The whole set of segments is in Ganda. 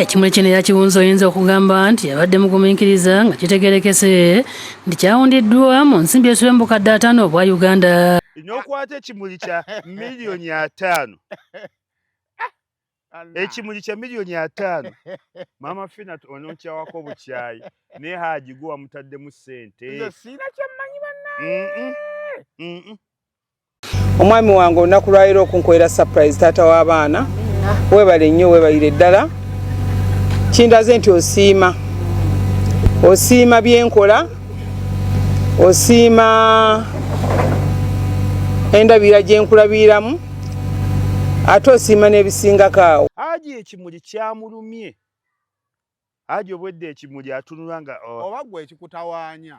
Ekimuli kino yakiwunze oyinza okugamba nti yabadde mugumiikiriza nga kitegerekese nti kyawundiddwa mu nsimbi esoba mu bukadde 50 obwa Uganda. N'okwata ekimuli kya miliyoni 50, ekimuli kya miliyoni 50. Maama Fina ononkyawako obukyayi, naye Haji gwe wamutaddemu ssente. Nze siina kyemmanyi bannaye. Omwami wange olunaku lwaleero okunkolera surprise, taata w'abaana, weebale nnyo, weebalire ddala. Kindaze nti osiima, osiima byenkola, osiima endabirira gyenkulabiriramu, ate osiima n'ebisingako awo. Haji ekimuli kyamulumye. Haji obwedde ekimuli atunula nga oh. Oba gwe ekikutawaanya,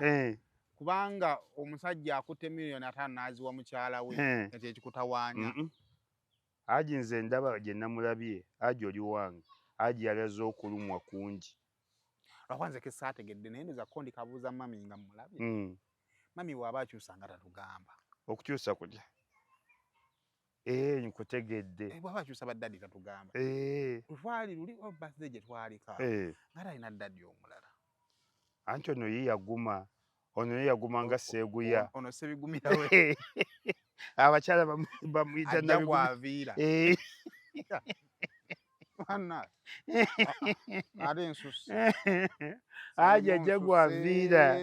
kubanga omusajja akutte miliyoni 50 n'aziwa mukyala we, ekyo ekikutawaanya. Haji nze ndaba gye namulabye, Haji oli wange, Haji yalaze okulumwa kungi. Lwakuba nze kesaategedde, naye ndoza ko ndikabuuza mami nga mulabye. Mami bw'aba akyusa nga tatugamba. Okukyusa kutya? Nkutegedde. Bw'aba akyusa baddadi tatugamba. Twali luli birthday gye twalika nga talina ddadi omulala. Anti ono ye yaguma, ono ye yaguma nga seeguya. Ono sebigumira we. Abakyala bamuyita ajja kwaviira. Banna ate ensusi. Haji ajja gwaviira.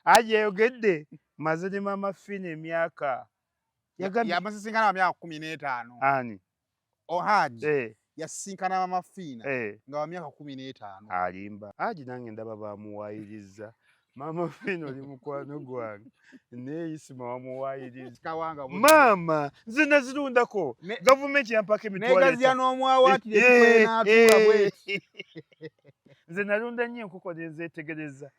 Haji yayogedde maze ne Maama Fina emyaka. Yamusisinkana wa myaka 15. Ani? Haji yasisinkana Maama Fina nga wa myaka 15. Alimba. Haji nange ndaba bamuwaayiriza. Maama Fina oli mukwano gwange, naye Isima wamuwaayiriza. Maama nze nazirundako, gavumenti yampako emitwalo. Negazya n'omwawaatira ekikwenaatuula bweti. Nze nalunda nnyo enkoko nenzeetegereza.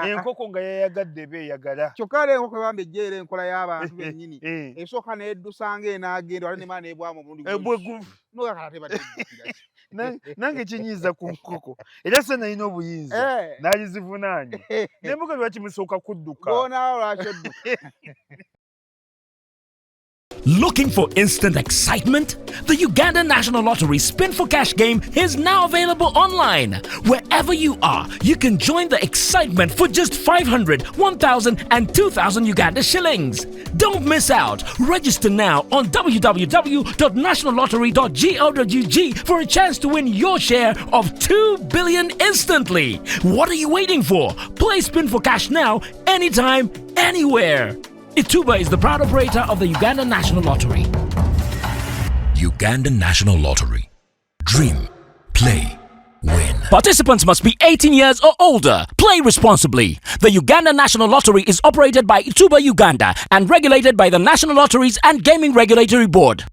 Enkoko nga yayagadde eba eyagala. Kyokka era enkoko ebamba ejja era enkola y'abantu bennyini esooka neddusa nga enaagenda wala nemala nebwamu omulundi nogakala tebateddukira. Nange kinyiiza ku nkoko, era se nalina obuyinza nalizivunaanye nembuga lwaki musooka kudduka. Bonaawo lwaki odduka? Looking for instant excitement? The Uganda National Lottery Spin for Cash game is now available online. Wherever you are, you can join the excitement for just 500, 1,000, and 2,000 Uganda shillings. Don't miss out. Register now on www.nationallottery.go.ug for a chance to win your share of 2 billion instantly. What are you waiting for? Play Spin for Cash now, anytime, anywhere. Ituba is the proud operator of the Uganda National Lottery. Uganda National Lottery. Dream, play, win. Participants must be 18 years or older. Play responsibly. The Uganda National Lottery is operated by Ituba Uganda and regulated by the National Lotteries and Gaming Regulatory Board.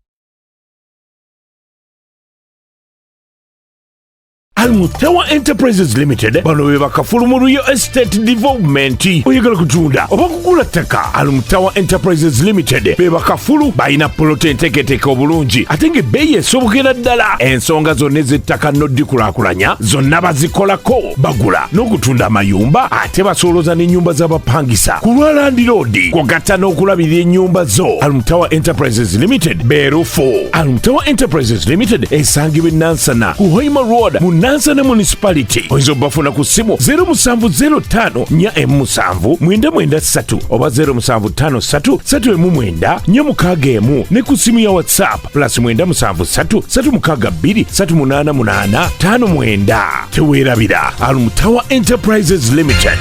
Almutawa Enterprises Limited, bano be bakafulu mu real estate development. Oyagala kutunda oba kugula ttaka? Almutawa Enterprises Limited be bakafulu. Balina polota enteeketeeke obulungi ate ng'ebbeeyi esobokera ddala. Ensonga zonna ez'ettaka n'oddikulaakulanya zonna bazikolako. Bagula n'okutunda amayumba, ate basooloza n'ennyumba z'abapangisa ku lwa landiroodi, kwogatta n'okulabirira ennyumba zo. Almutawa Enterprises Limited beerufu. Almutawa Enterprises Limited esangibwa e Nansana ku Hoima Road mu Nansana Municipality. Oyinza obafuna ku ssimu 0705 47 993 oba 0753 39 461, ne ku ssimu ya WhatsApp +973 362 388 59. Teweerabira Almutawa Enterprises Limited.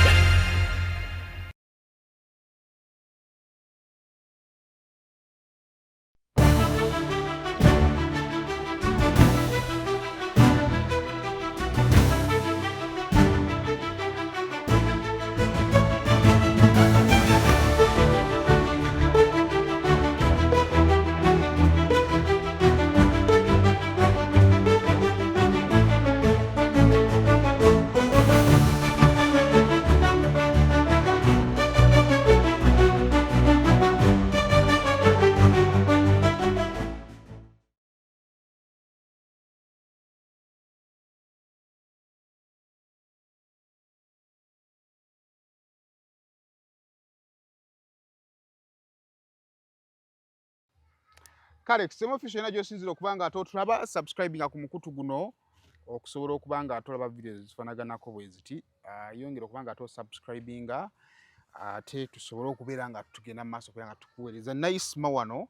Kale tuseme official yona gyosinzira okuba nga ate otulaba, subscribinga ku mukutu guno. Okusobola okuba nga ate olaba videos ezifanaganako bwe ziti, yongera okuba nga ate osubscribinga, ate tusobole okubeera nga tugenda mu maaso okubeera nga tukuweereza. Naisma wano,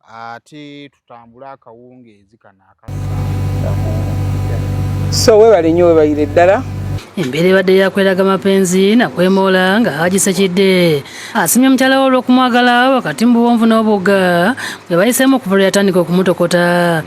ate tutambule akawungeezi kano akasa. So webale nnyo, webalire ddala. Embeera ebadde yakweraga mapenzi nakwemoola nga Haji Sekidde asimye mukyala we olw'okumwagala wakati mu buwonvu n'obugga bwe bayiseemu okuva lwe yatandika okumutokota.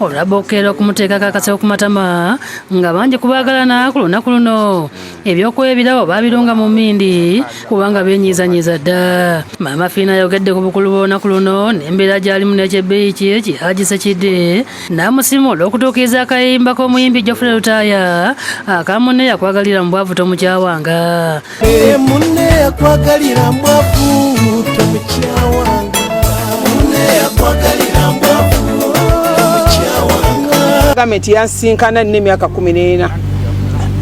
Olwabba okukeera okumuteekako akasebo ku matama nga bangi ku baagalana ku lunaku luno ebyokuwa ebirabo baabirunga mu mmindi kubanga beenyiizanyiiza dda. Maama Fiina ayogedde ku bukulu bw'olunaku luno n'embeera gy'alimu n'ekyebbeeyi kye ki Haji Sekidde n'amusiima olw'okutuukiriza akayimba k'omuyimbi Geoffrey Lutaaya aka munne yakwagalira mu bwavu tomukyawanga. Munne yakwagalira mwavu tomukyawanga. Munne yakwagalira mwavu tomukyawanga. Gavumenti yansinkana nina emyaka 14.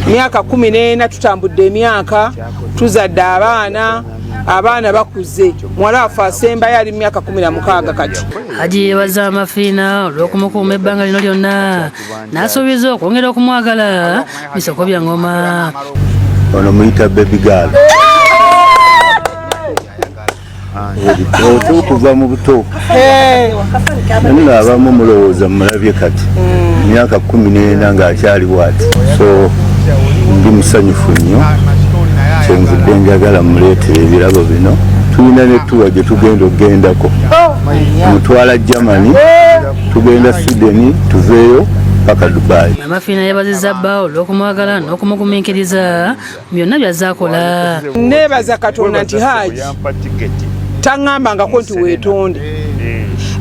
Myaka 14 tutambudde emyaka, tuzadde abaana, abaana bakuze. Muwala waffe asembayo ali mu myaka 16 kati. Haji yeebaza Amafiina olw'okumukuuma ebbanga lino lyonna n'asuubiza okwongera okumwagala bisoko bya ngoma. Ono muyita baby girl. Oto okuva mu buto. Nno abamu mulowooza mulabye kati myaka 14 ng'akyali bw'ati. So ndi musanyufu nnyo, kyenvudde njagala muleetere ebirabo bino. Tulina ne tuwa gye tugenda okugendako, mutwala Germany, tugenda Sweden, tuveeyo paka Dubai. Maama Fiina yeebazizza bba olw'okumwagala n'okumugumiikiriza mu byonna by'azze akola. Neebaza Katonda nti Haji taŋŋambangako nti weetonde,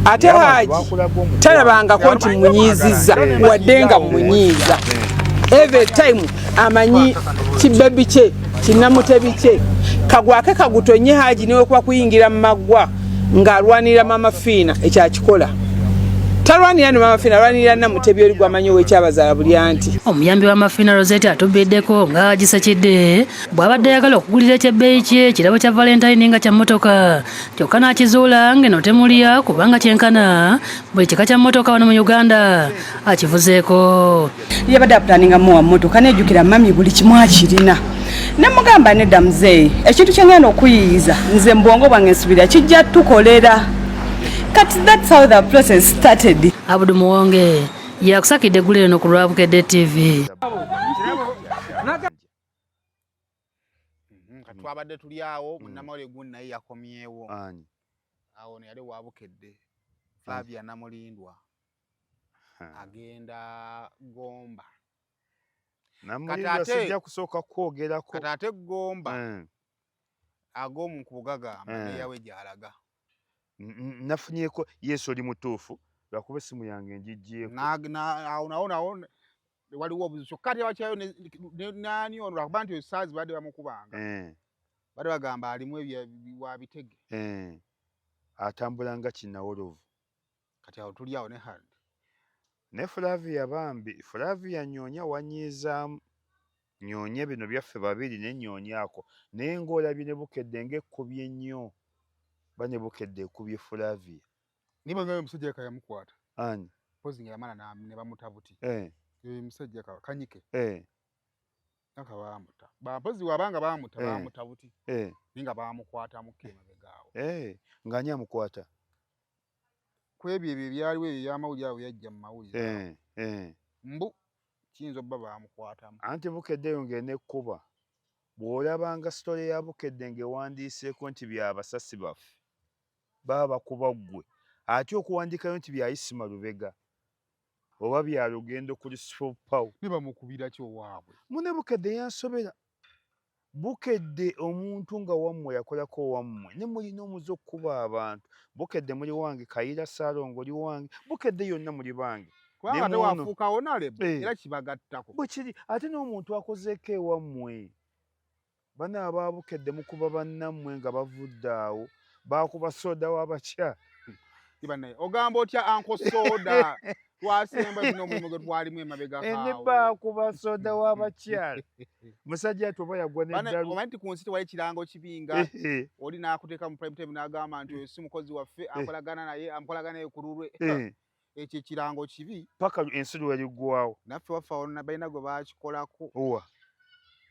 ate Haji talabangako nti munyiizizza, wadde nga munyiiza. Every time amanyi kibebi kye kinnamutebi kye kagwake kagutonye. Haji niwe kuba kuyingira mu maggwa ng'alwanirira Maama Fiina, ekyakikola talwanirira ne Maama Fiina, alwanirira Namutebi oli gwamanyi ow'ekyabazaala buli anti. Omuyambi wa Mafiina Rosette atubbiddeko nga Haji Sekidde bw'abadde ayagala okugulira ekyebbeeyi kye ekirabo kya Valentine nga kya mmotoka, kyokka n'akizuula ng'eno temulya kubanga kyenkana buli kika kya mmotoka wano mu Uganda akivuzeeko. Yabadde apulaninga muwa mmotoka, nejjukira mami buli kimu akirina, nemugamba nedda muzeeyi, ekintu kyengenda okuyiyiza nze mu bwongo bwange nsubira kijja tukolera. Kati that's how the process started. Abudu Muwonge yakusakidde eggulu eno ku lwa Bukedde TV. Kati twabadde tuli awo, munnamawulire gundi naye yakomyewo. Ani? Awo ne yali Wabukedde, Flavia Namulindwa agenda Gomba. Namulindwa sijja kusooka kwogerako. Kati ate Gomba ag'omu gagamba neyawe gy'alaga. Nafunyeeko yesu oli mutuufu, lwakuba essimu yange ngiggyeko. Awo nawo waliwo obuzibu, kyokka ate wakyayo nani ono, lwakuba nti esaazi badde bamukubanga, badde bagamba alimu wa bitege. Atambula nga kinnawolovu. Kati awo tuli awo ne Hard. Ne Flavia bambi, Flavia nyoonya wanyiizaamu nyoonye bino byaffe babiri ne nyoonyaako, naye ng'olabye ne Bukedde ng'ekkubye nnyo ba ne Bukedde ekubye Flavia. Naye bangaye omusajja yaka yamukwata. Ani? Pozi nga yamala ne bamuta buti. Omusajja Kanyike. Naka baamuta. Mpozi wabanga baamuta, baamuta buti. Naye nga baamukwatamuko emabega awo. Ng'ani amukwata? Ku ebyo ebyo ebyaliwo ebyo ebyamawulire awo yajja mu mawulire. Mbu kiyinza obba baamukwatamu. Anti Bukedde eyo ng'enekkuba. Bw'olabanga sitole ya Bukedde ng'ewandiiseeko nti bya basasi baffe, baba bakuba ggwe. Ate okuwandiikayo nti bya Isima Lubega oba bya Lugendo Christopher Paul. Ne bamukubira ki owaabwe? Munne Bukedde yansobera. Bukedde omuntu nga wammwe yakolako wammwe ne mulina omuze okukuba abantu. Bukedde muli wange, Kayira Ssaalongo oli wange, Bukedde yonna muli bange. Kubanga ate wafuuka honorable era kibagattako. Bwe kiri, ate n'omuntu akozeeko ewammwe. Bano aba Bukedde mukuba bannammwe nga bavudde awo, baakuba soda w'abakyala. Ogamba otya Uncle Soda? Twasemba bino omulimu gwe twalimu emabega kaawo. Baakuba soda w'abakyala. Musajja ati oba yagwa n'eddalu. Omanyi nti ku nsi tewali kirango kibinga oli n'akuteeka mu prime time n'agamba nti oyo si mukozi waffe, akolagana naye, amukolagana naye ku lulwe. Ekyo ekirango kibi. Paka ensi lweriggwawo. Naffe waffe awo balina gwe bakikolako. Owa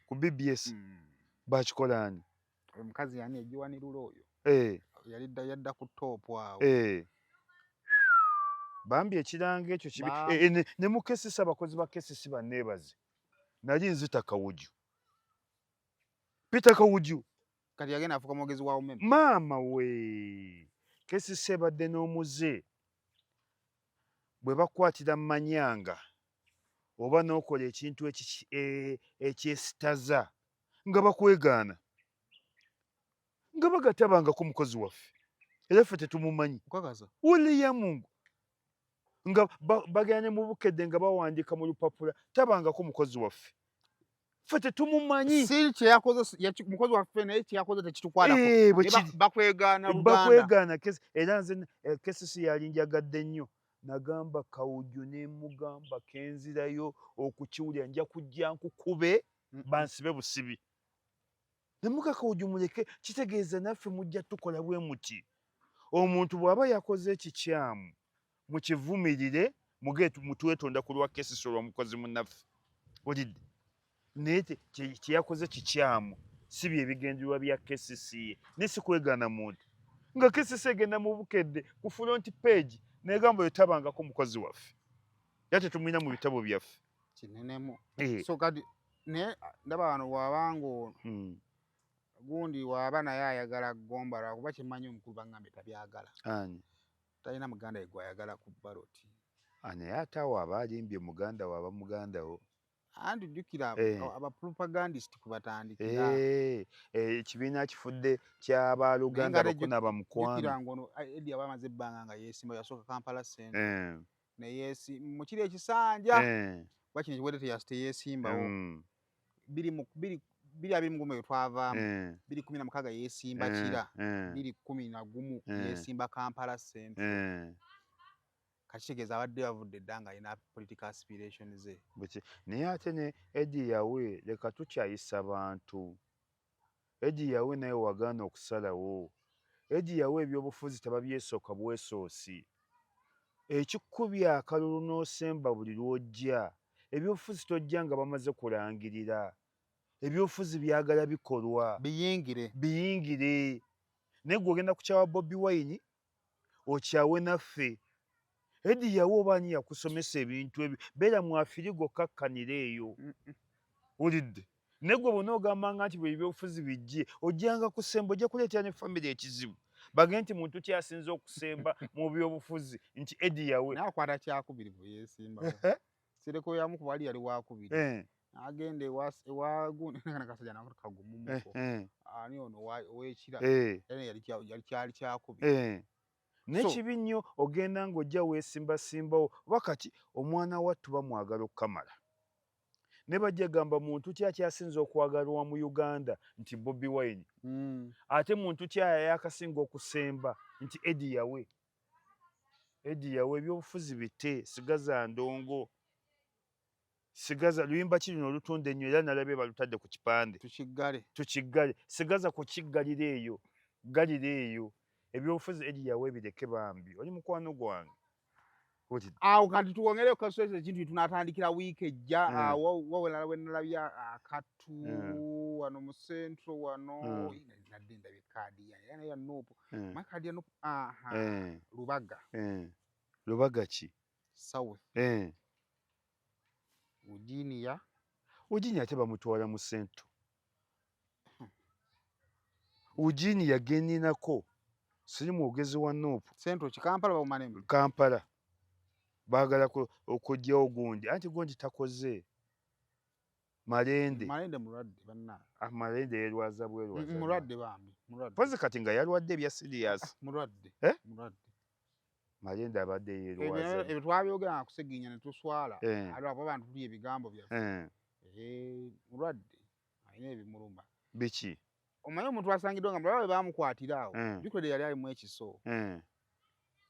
ku BBS? Bakikola ani? Omukazi yani egiwanirula oyo. Eh. Yali yadda ku top awo. Eh. Bambi, ekirango ekyo kibi. Ne mu KCC, abakozi ba KCC banneebaze. Nali nzita Kawuju, Peter Kawuju. Kati yagenda afuuka mwogezi wa UMEME. Maama we, KCC ebadde n'omuze bwe bakwatira mu manyanga oba n'okola ekintu ekyesitaza nga bakwegaana nga bagatabangako mukozi waffe, era ffe tetumumanyi. Okakasa? William, nga bagenda ne mu Bukedde nga bawandiika mu lupapula, tabangako mukozi waffe, ffe tetumumanyi. Si kyeyakoze mukozi waffe, naye kyeyakoze tekitukwatako. Eh, bwe Naye kiri. bakwegaana Luganda. Bakwegaana era nze KCC yali njagadde nnyo. Nagamba Kawuju, nemugamba kenzirayo okukiwulira nja kujja nkukube bansibe busibi. Nemuga Kawuju muleke, kitegeeza naffe mujja tukola bwe muti. Omuntu bw'aba yakoze ekikyamu mukivumirire, muge mutwetonda ku lwa KCC olwa mukozi munnaffe, olidde, naye kyeyakoze kikyamu, si bye bigendererwa bya KCCA. Naye si kwegaana muntu nga KCC egenda mu Bukedde ku front page negamba oyo tabangako mukozi waffe, era tetumulina mu bitabo byaffe. Kinenemu. Eh. So kati naye ndaba wano wabanga ono gundi waaba naye ayagala gomba, lwakuba kyemmanyi omukulu baŋŋambye tabyagala. Ani? Talina muganda we gwayagala ku ballot. Ah, naye ate awo aba alimbye, muganda we aba muganda wo. Anti jjukira abapropagandist kwe batandikira. Eh, ekibiina kifudde ky'abaluganda, Naye nga bakuna bamukwano. Jjukira ng'ono Eddie aba amaze ebbanga nga yeesimba, yasooka Kampala Central neyeesi mu kiri ekisanja kuba kino ekiwedde teyeesimbawo. 2021 bwe twavaamu, 2016 yeesimba Kira, 2011 yeesimba Kampala Central. Kati kitegeeza abadde bavudde dda nga alina political aspiration ze. Naye ate ne Eddie Yawe, leka tukyayisa bantu. Eddie Yawe naye wagaana okusalawo. Eddie Yawe, ebyobufuzi tebabyesooka bwesoosi. Ekikubya akalulu n'osemba buli lw'ojja. Ebyobufuzi tojja nga bamaze kulangirira. Ebyobufuzi byagala bikolwa. Biyingire. Biyingire. Naye gwe ogenda kukyawa Bobi Wine, okyawe naffe. Eddie Yawe, oba ani yakusomesa ebintu ebyo? Beera mwafirigo, kakkanira eyo. Wulidde? Naye gwe bw'onoogambanga nti bwe ebyobufuzi bijje, ojjanga kusemba, ojja kuleetera ne famire ekizibu. Bagende nti muntu ki asinze okusemba mu byobufuzi, nti Eddie Yawe. Naye akwata kyakubiri bwe yeesimbawo. Sereko yamu ku bali yali wakubiri. N'agenda ewa gundi nakasajja nako kagumumuko. Ani ono ow'ekira? Era naye yali kyali kyakubiri. Naye kibi nnyo ogenda ng'ojja weesimbasimbawo, oba kati omwana wattu bamwagala okukamala. Ne bajja gamba muntu ki akyasinze okwagalwa mu Uganda, nti Bobi Wine. Ate muntu ki ayakasinga okusemba, nti Eddie Yawe. Eddie Yawe, ebyobufuzi bite, sigaza ndongo. Sigaza luyimba ki luno olutunda ennyo, era nalabye balutadde ku kipande. Tukiggale. Tukiggale. Sigaza kukiggalira eyo. Ggalira eyo. Ebyobufuzi Eddie Yawe bireke bambi. Oli mukwano gwange. Awo kati tuwongere okukaswesa ekintu tunatandikira wiiki ejja. Wawelala we nalabye akatu wano mu Central wano. Nadde ndabye kaadi yange era naye ya NUP. Ma kaadi ya NUP, aha. Lubaga. Lubaga ki? South. Eugenia. Eugenia ate bamutwala mu Central. Eugenia geninako, siri mwogezi wa NUP. Central ki, Kampala bawumanemu? Kampala. Baagala okuggyawo gundi, anti gundi takoze. Malende. Malende mulwadde bannange. Ah, Malende yeerwaza bwerwaza. Mulwadde bambi, mulwadde. Mpozi kati nga yalwadde ebya serious. Mulwadde. Eh? Mulwadde. Malende abadde yeerwaza. Ebyo twabyogera nga kuseginya ne tuswala. Ate abantu tulya ebigambo byaffe. Mulwadde alina ebimuluma. Biki? Omanyi omuntu asangiddwa nga mulala bwe bamukwatira awo. Jjukira yali alimu ekiso.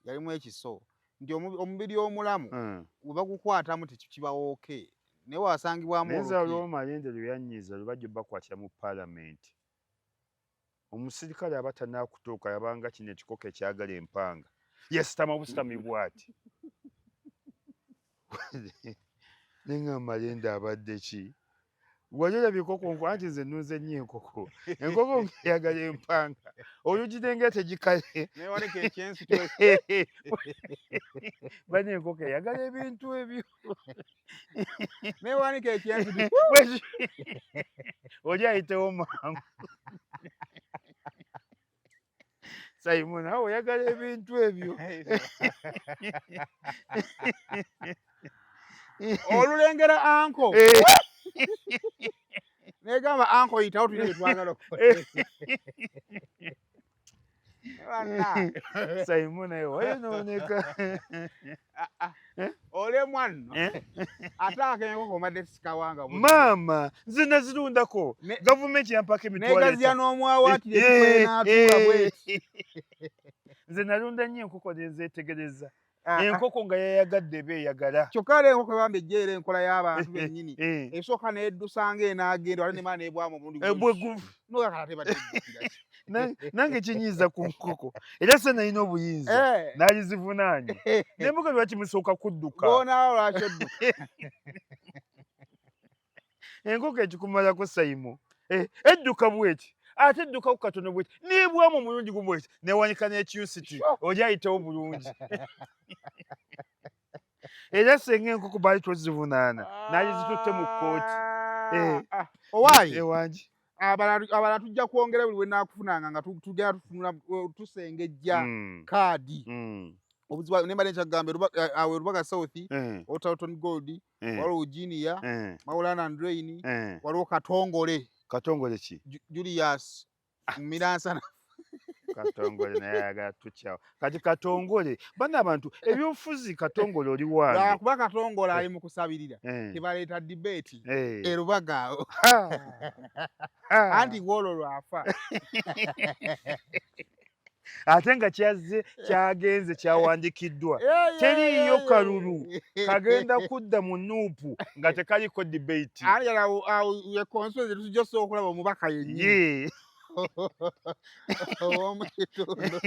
Yalimu ekiso. Nti omubiri omulamu bwe bagukwatamu tekikibawo, naye wasangibwamu Naye nze oluki. waliwo Malende lwe yannyiiza, lwe bajja obbakwatira mu paalamenti. Omusirikale aba tannaakutuuka yabanga kino ekikoko ekyagala empanga. Yasitama busitami bw'ati. Nenga Malende abadde ki? Wali olabye enkoko nko anti nze nnunze nnyo enkoko. Enkoko ng'eyagala empanga. Olugirengera tegikale. Neewaleka ekyensi Bana enkoko eyagala ebintu ebyo. Neewanika ekyensi. Oli ayitewo mangu. Simon awo oyagala ebintu ebyo. Olulengera anko. Negamba anko yitawo tulina bye twagala okukola. Simon naye wayonooneka. Olemwa nno. Ate ak'enkoko mbadde sikawanga budde. Maama nze nazirundako gavumenti yampako emitwalo Negaziya n'omwawaatira ekifo enaatuula bweti. Nze nalunda nnyo enkoko ne nzeetegereza. Enkoko nga yayagadde eba eyagala. Kyokka era enkoko bambi ejja era enkola y'abantu bennyini. Esooka n'eddusa ng'enaagenda ate nemala n'ebwamu omulundi gumu. Nogakala tebadde eddukira ki. Nange kinyiiza ku nkoko era se nalina obuyinza naalizivunaanye nembuga lwaki musooka kudduka. Bw'onaaba lwaki odduka? Enkoko ekikumalako Saimo edduka bweti ate eddukako katono bweti nebwamu omulundi gumu bweti newanika n'ekyusiti oli ayitewo bulungi. Era senga enkoko baali tozivunaana naalizitutte mu kkooti. Owaaye Ewangi. Abalala tujja kwongera buli we naakufunanga nga tugenda tufunula, tusengejja kaadi. Obuzibu ne mbadde nkyagamba awo e Lubaga South, Otalton Gold, waliwo Eugenia, Maulana and Rain, waliwo Katongole. Katongole ki? Julius Miransana. Katongole naye ayagala tukyawa. Kati Katongole, bano abantu ebyobufuzi Katongole oli wange. Lwakuba Katongole ali mu kusabirira, tebaleeta debate e Lubaga awo. Anti gw'olwo lwafa. Ate nga kyazze kyagenze kyawandikiddwa. Teriiyo kalulu kagenda kudda mu nuupu nga tekaliko debate. Ani yali awo, awo ye constituency tujja osobola okulaba omubaka yennyini. Ow'omukitundu.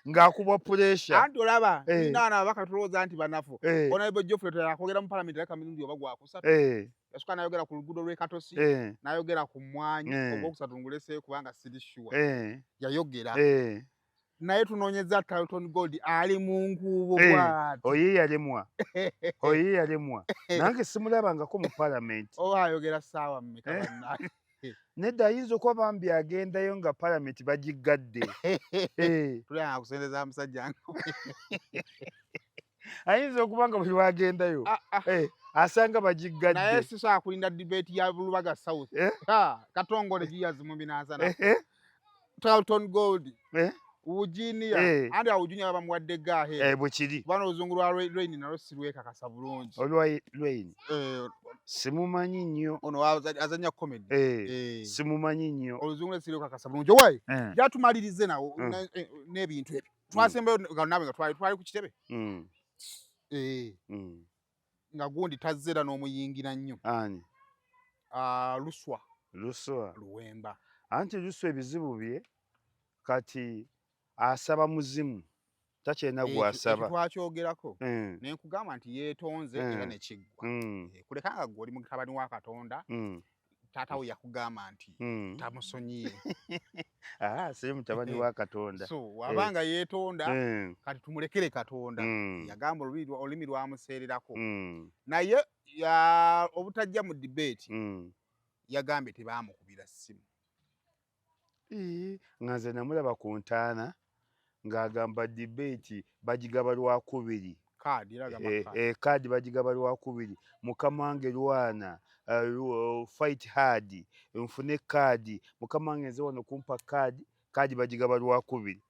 Ng'akubwa pressure. Anti olaba, tulina wano ababaka tulowooza nti banafu. Honorable Geoffrey Tayebwa akwogera mu palamenti alabika mirundi oba gwakusatu. Yasooka n'ayogera ku luguudo lw'e Katosi, n'ayogera ku mmwanyi, ogwokusatu nguleseeyo kubanga siri sure. Yayogera. Naye tunoonyeza Tarlton Gold ali mu nkuubo bw'ati. Oyo yalemwa. Oyo yalemwa. Nange simulabangako mu palamenti. Oba ayogera ssaawa mmeka bannange? Nedda ayinza okuba bambi agendayo nga palamenti bagiggadde. Tulina kusendeza musajja nga. Ayinza okuba nga buli lw'agendayo, asanga bagiggadde. Naye sisobola kulinda debate ya Lubaga South. Katongole Julius Muminansana. Tarlton Gold. Eugenia. Anti awo Eugenia bamuwadde gaahe. Bwe kiri. Kubanga oluzungu lwa Rain nalwo si lwekakasa bulungi. Olwa Rain. Simumanyi nnyo. Ono azannya comedy. Simumanyi nnyo. Oluzungu lwe si lwekakasa bulungi. Owaye, gyatumalirize nawo, n'ebintu ebyo. Twasembayo nga naawe nga twali ku kitebe. Nga gundi tazze era n'omuyingira nnyo. Ani? Luswa. Luswa. Luwemba. Anti Luswa ebizibu bye kati asaba muzimu takyalina gw'asaba. Ekyo twakyogerako. Ne nkugamba nti yeetonze era ne kiggwa. Kuleka nga ggwe oli mutabani wa Katonda, taata we yakugamba nti tamusonyiye. Si mutabani wa Katonda. So, wabanga yeetonda, kati tumulekere Katonda. Yagamba olulimi lwamuseererako. Naye obutajja mu debate, yagambye tebaamukubira ssimu. Nga nze namulaba ku ntaana ng'agamba debate bagigaba lwakubiri. Kaadi, era agamba kaadi. Kaadi bagigaba lwakubiri. Mukama wange lwana, fight hard, nfune kaadi. Mukama wange nze wano kumpa kaadi, kaadi bagigaba lwakubiri.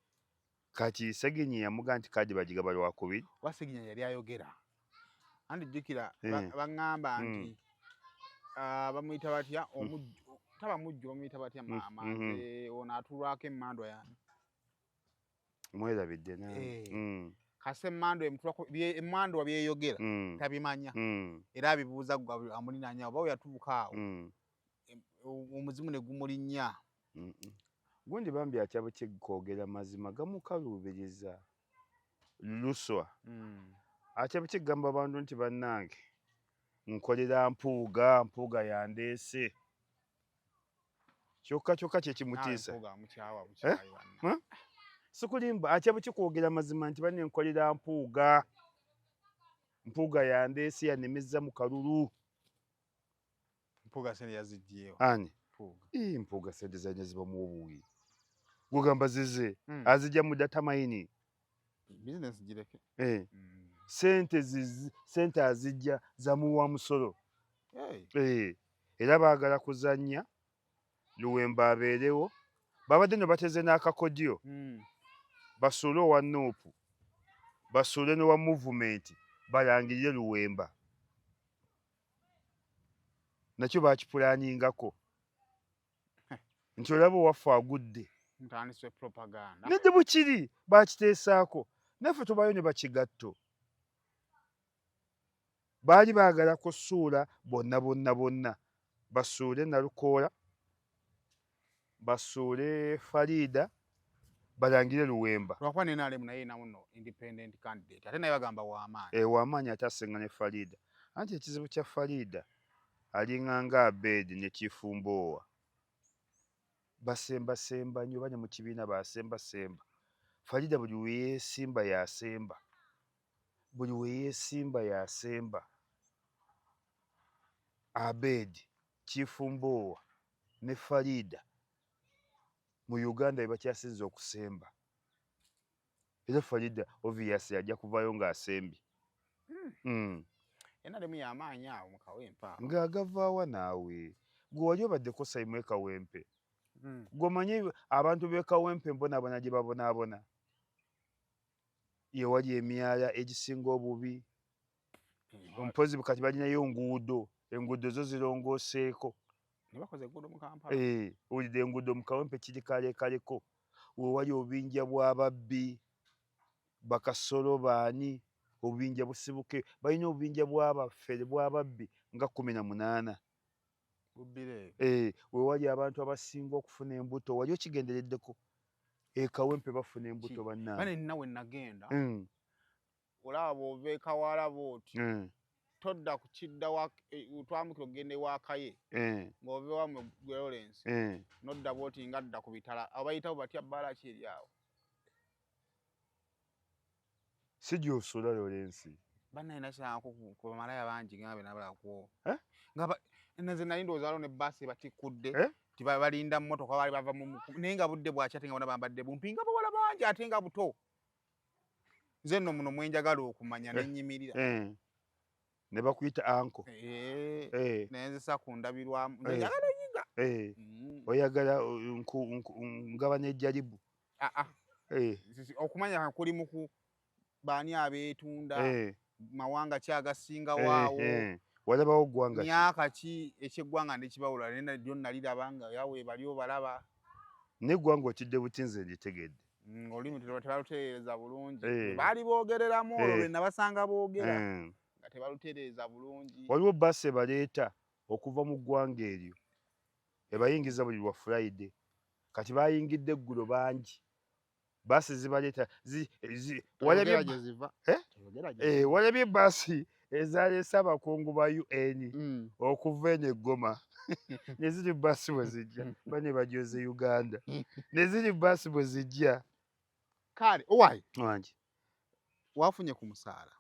Kati Seginya yamugamba nti kaadi bagigaba lwakubiri. Oba Seginya yali ayogera. Anti jjukira, baŋŋamba nti, bamuyita batya? Taba mujjo, bamuyita batya maama? Nze ono atuulwako emmandwa yange. Mwerabidde nange. Kase emmandwa emutulako, emmandwa byeyogera, tabimanya. Era abibuuza gwe amulinaanya, oba we yatuuka awo, omuzimu ne gumulinnya. Gundi bambi atya bwe kwogera mazima gamukaluubiriza. Luswa. Ate bukigamba abantu nti bannange nkolera Mpuuga, Mpuuga yandeese. Kyokka kyokka kye kimutiisa. Eh? Sikulimba, atya bukikwogera mazima nti banne nkolera Mpuuga. Mpuuga yandeese yannemezza mu kalulu. Mpuuga sente yaziggyeewo. Ani? Mpuuga. Ii, Mpuuga sente zalina zibamuwa obuwi. Gugamba zize azijja mu data mining. Business gireke. Eh. Sente zizi, sente azijja zamuwa musolo. Hey. Eh. Era baagala kuzannya Luwemba abeerewo. Babadde no bateze n'akakodyo. Basuule owa Nuupu, basuule n'owa movement, balangirire Luwemba. Nakyo baakipulaaningako. Nti olaba owaffe agudde. Ntandise propaganda. Nedde bukiri bakiteesaako. Naffe tubayo ne bakigatto. Baali baagala kusuula bonna bonna bonna. Basuule Nalukoola, basuule Farida, balangire Luwemba. Lwakuba ne NRM naye erinamu nno independent candidate ate naye bagamba w'amaanyi. Eh, w'amaanyi ate asinga ne Farida. Anti ekizibu kya Farida alinga nga Abed ne Chief Mboowa. Basembasemba nnyo, bali mu kibiina basembasemba. Farida buli we yeesimba y'asemba. Buli we yeesimba y'asemba. Abed, Chief Mboowa ne Farida mu Uganda be bakyasinze okusemba. Era Farida obvious ajja kuvaayo ng'asembye. NRM y'amaanyi awo mu Kawempe awo. Ng'agavaawa naawe. Gwe wali obaddeko Sayimu e Kawempe. Gwe omanyi abantu b'e Kawempe mbonaabona gye babonaabona. Ye wali emyala egisinga obubi. Mpozi kati balinayo nguudo, enguudo zo zirongooseeko. Ne bakoze enguudo mu Kampala. Eh, owulidde enguudo mu Kawempe kiri kalekaleko. We wali obubinja bw'ababbi, bakasolo baani, obubinja busibuke. Balina obubinja bw'abafere bw'ababbi nga 18. Bubbira eyo. Eh, we wali abantu abasinga okufuna embuto, wali okigendereddeko? E Kawempe bafuna embuto bannange. Bane nina we nagenda. Olaba bw'ova e Kawala bw'oti. Todda ku kidda wa twambukira okugenda ewa Kaye. Ng'ova ewammwe gwe Lawrence. N'odda bw'oti ng'adda ku bitala. Abo bayitawo batya bbaala ki eri awo? Si gy'osula Lawrence. Bannaye nasangako ku bamalaaya bangi nga be nabalako. Nga nze nali ndowooza waliwo ne bbaasi ebatikkudde. Nti balinda mmotoka baali bava mu naye nga budde bwakya ate nga bonna bambadde bumpi nga bawala bangi ate nga buto. Nze nno muno mwe njagala okumanya ne nnyimirira. Ne bakuyita anko. Ne nzisa ku ndabirwamu. Nze njagala oyiga. Oyagala ngabana ejjalibu. Okumanya kuli mu ku baani abeetunda, mawanga ki agasinga waawo. Walabawo ggwanga ki? Myaka ki eky'eggwanga ndikibawula naye nalyo naliraba nga yawe bali obalaba. N'eggwanga otidde buti nze nditegedde. Olulimi tebalutereeza bulungi. Baali boogereramu olwo lwe nabasanga boogera nga tebalutereeza bulungi. Waliwo bbaasi ebaleeta okuva mu ggwanga eryo ebayingiza buli lwa Friday. Kati bayingidde eggulo bangi. Bbaasi zibaleeta walabye bbaasi ezaleese abakungu ba UN okuva eno e Goma. Ne ziri bbaasi bwe zijja bane bajoze Uganda. Ne ziri bbaasi bwe zijja. Kale owaye. Wangi. Wafunye ku musaala.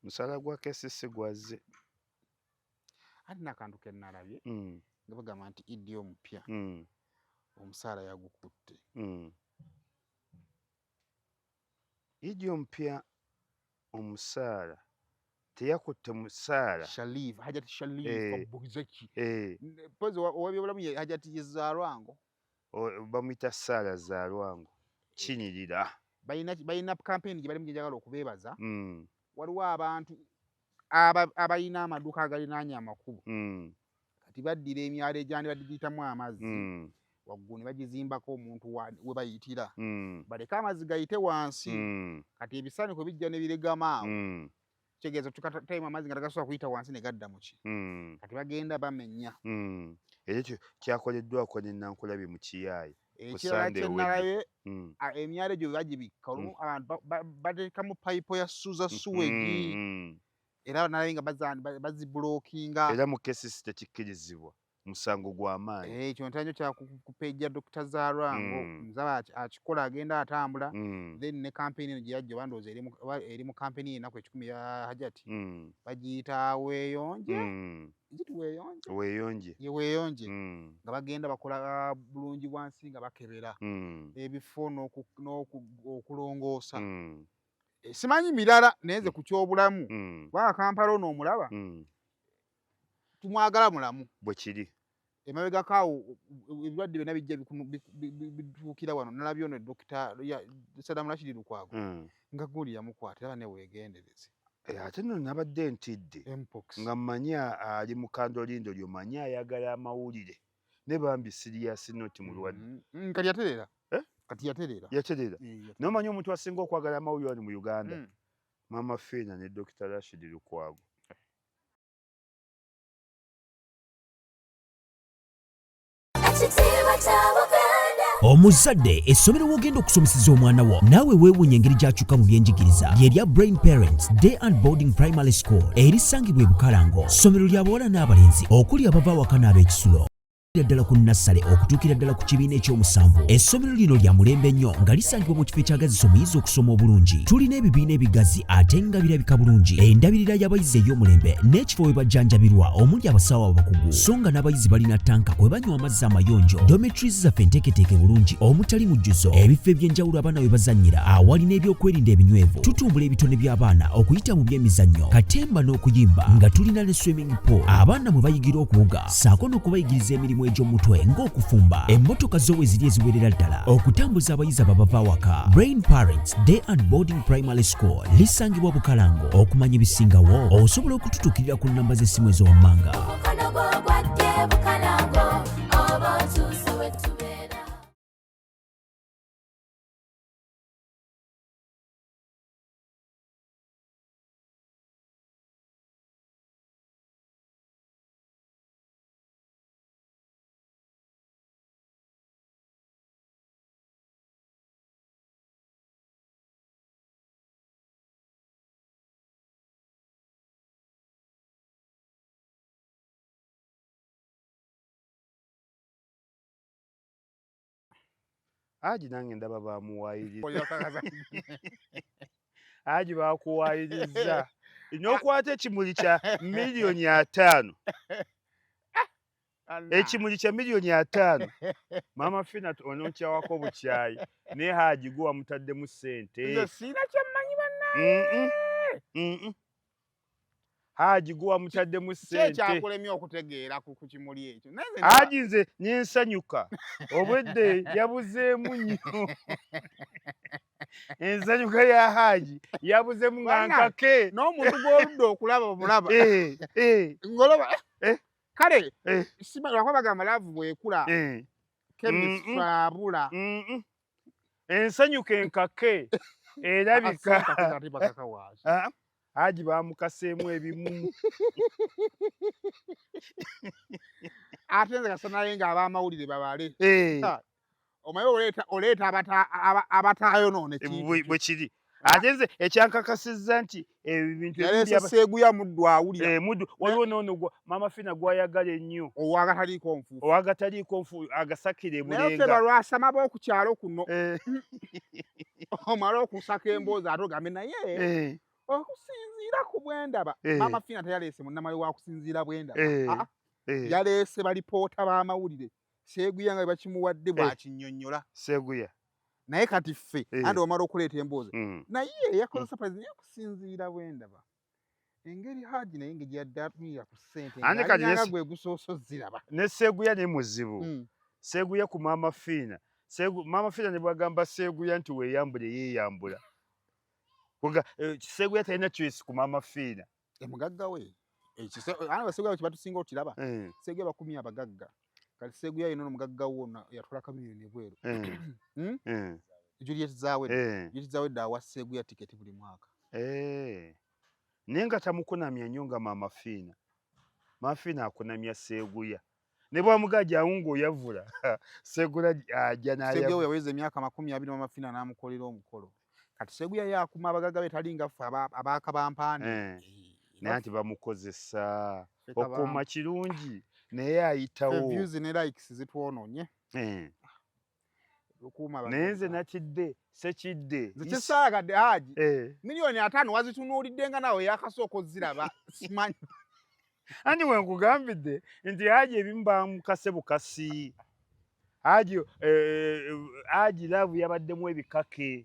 Musaala gwa KCC gwazze. Ate n'akantu ke nalabye nga bagamba nti Idi omupya omusaala yagukutte. Idi omupya omusaala teyakutte musaala. Sharif, Hajati Sharif Buzeki. Mpozi ow'ebyobulamu ye Hajati Zalwango. Bamuyita Saala Zalwango. Kinyirira. Balina campaign gye balimu gye njagala okubeebaza. Waliwo abantu abalina amaduuka agalinaanye amakubo. Kati baddira emyalo egyandibadde giyitamu amazzi. Waggulu ne bagizimbako omuntu we bayitira. Baleke amazzi gayite wansi. Kati ebisaaniko bijja ne biregama awo. Kitegeeza tukatayimu amazzi nga tagasobola kuyita wansi ne gadda mu ki. Kati bagenda bamenya. Era ekyo kyakoleddwako ne Nankulabye mu Kiyaayi. Ekirala kyenalabye hmm. emyalo egyo bagibikka olumu hmm. abantu bateekamu payipo ya suza suwegi hmm, era nalabe nga bazibulokinga era mu kesisi tekikkirizibwa musango gwa maanyi eh, ekyo ntera nyo kyakupeja Dokita Zalwango nzaba akikola agenda atambula then ne campaign eno gye yajja oba ndowooza eri mu campaign y'ennaku ekikumi ya Hajati bagiyita weeyonje Is weeyonje weeyonje ye weeyonje mm. nga bagenda bakola bulungi bwansi nga bakebera mm. ebifo n'okulongoosa mm. Eh, simanyi mirala naye nze ku kyobulamu mm. kubanga Kampala ono omulaba mm. tumwagala mulamu bwe kiri emabegako awo ebirwadde byonna bijja bituukira wano nalabye ono dokita Sadam Rashid Lukwago mm. nga gundi yamukwata era ne weegendereze eh, ate nno nabadde ntidde nga mmanyi ali mu kandolindo lyo manyi ayagala amawulire ne bambi serious not mulwadde mm, mm, kati yatereera eh? kati yatereera yatereera eh, naye omanyi omuntu asinga okwagala amawulire wano mu Uganda mm. Mama Fiina ne Dokita Rashid Lukwago. Omuzadde, essomero w'ogenda okusomeseza omwana wo naawe weewuunya engeri gy'akyuka mu byenjigiriza lye lya Brain Parents Day and Boarding Primary School erisangibwa e Bukalango. Ssomero lya bawala n'abalenzi okuli abava awaka n'ab'ekisulo ddala ku nassale okutuukira ddala ku kibiina ekyomusanvu. Essomero lino lya mulembe nnyo nga lisangibwa mu kifo ekyagazisa omuyizi okusoma obulungi. Tulina ebibiina ebigazi ate nga birabika bulungi, endabirira y'abayizi ey'omulembe n'ekifo we bajjanjabirwa omuli abasawo abakugu, so nga n'abayizi balina ttanka kwe banywa amazzi amayonjo. Dormitories zaffe nteeketeeke bulungi omutali mujjuzo, ebifo eby'enjawulo abaana we bazannyira awali n'ebyokwerinda ebinywevu. Tutumbula ebitone by'abaana okuyita mu by'emizannyo, katemba n'okuyimba nga tulina ne swimming pool abaana mwe bayigira okuwuga ssaako n'okubayigiriza emirimu egy'omutwe ng'okufumba. Emmotoka zo we ziri eziwerera ddala okutambuza abayizi ababava awaka. Brain Parents Day and Boarding Primary School lisangibwa Bukalango. Okumanya ebisingawo osobola okututuukirira ku nnamba z'essimu ezo wammanga. Omukono gwo gwadde Bukalango oba otuuse we tubeera. Haji nange ndaba bamuwayiriza. Haji bakuwayiriza. N'okwata ekimuli kya 50,000,000. Ekimuli kya 50,000,000. Maama Fina ononkyawako bukyayi. Naye Haji gwe wamutaddemu ssente. Nze sirina kye mmanyi bannange. Haji gwe wamutaddemu ssente. Kyakulemye okutegeera ku kimuli ekyo. Haji nze nensanyuka obwedde yabuzeemu nnyo. Ensanyuka ya Haji yabuzeemu nga nkake. N'omuntu gw'oludde okulaba omulaba. Eh, eh. Ng'olaba. Eh. Kale lwakuba bagamba laavu bw'ekula. Chemistry abula. Ensanyuka enkake erabika. Haji bamukaseemu ebimu. Ate nze kasita naye ng'abamawulire babale. Omanyi oleeta abataayonoona ekintu. Bwe kiri. Ate nze ekyankakasizza nti ebintu yaleese Seeguya muddu awulira. Eh, muddu waliwo n'ono gwa Maama Fina gw'ayagala ennyo. Owagataliiko nfuufu. Owagataliiko nfuufu agasakira e Bulenga. Naye ffe balwasama b'oku kyalo kuno. Eh. Omala okusaka emboozi ate ogambe naye. Eh. Okusinziira ku bwendaba. Maama Fina teyaleese munnamawulire wa kusinziira bwendaba. Ah, ah. Yaleese balipoota b'amawulire. Seeguya nga bwe bakimuwadde bw'akinnyonnyola. Seeguya. Naye kati ffe anti omala okuleeta emboozi naye yakoze surprise naye okusinziira bwendaba engeri Haji naye engeri yadde atunulira ku ssente nga gwe gusoose oziraba. Ne Seeguya ne muzibu mm. Seeguya ku Maama Fiina Maama Fiina ne bwagamba Seeguya nti weeyambule yeeyambula. Eh, Seeguya talina choice ku Maama Fiina. Emugagga we Seguya kye batusinga okiraba eh. Seguya bakumye abagagga kati Seguya yino omugagga wo yatwala kamiliyoni ebweru eh. hmm? eh. Juliet Zawedde Juliet Zawedde awa Seguya tiketi buli mwaka naye nga tamukunamya nnyo nga Maama Fiina. Maama Fiina akunamya Seguya. Ne bwamugaa jangu ng'oyavula Segula ajja n'ayavula. Seguya yaweza emyaka 20 Mama Fina n'amukolera omukolo. Kati Seguya yakuma abagagga be talinga ffe abakabampaani. Naye anti bamukozesa okuuma kirungi naye ayitawo. Views ne likes zitwonoonye. Naye nze nakidde sekidde. Nze kyesaagadde Haji. 5,000,000 wazitunuulidde nga naawe yakasooka oziraba simanyi. Anti we nkugambidde nti Haji ebimu bamukase bukasi. Haji Haji love yabaddemu ebikake.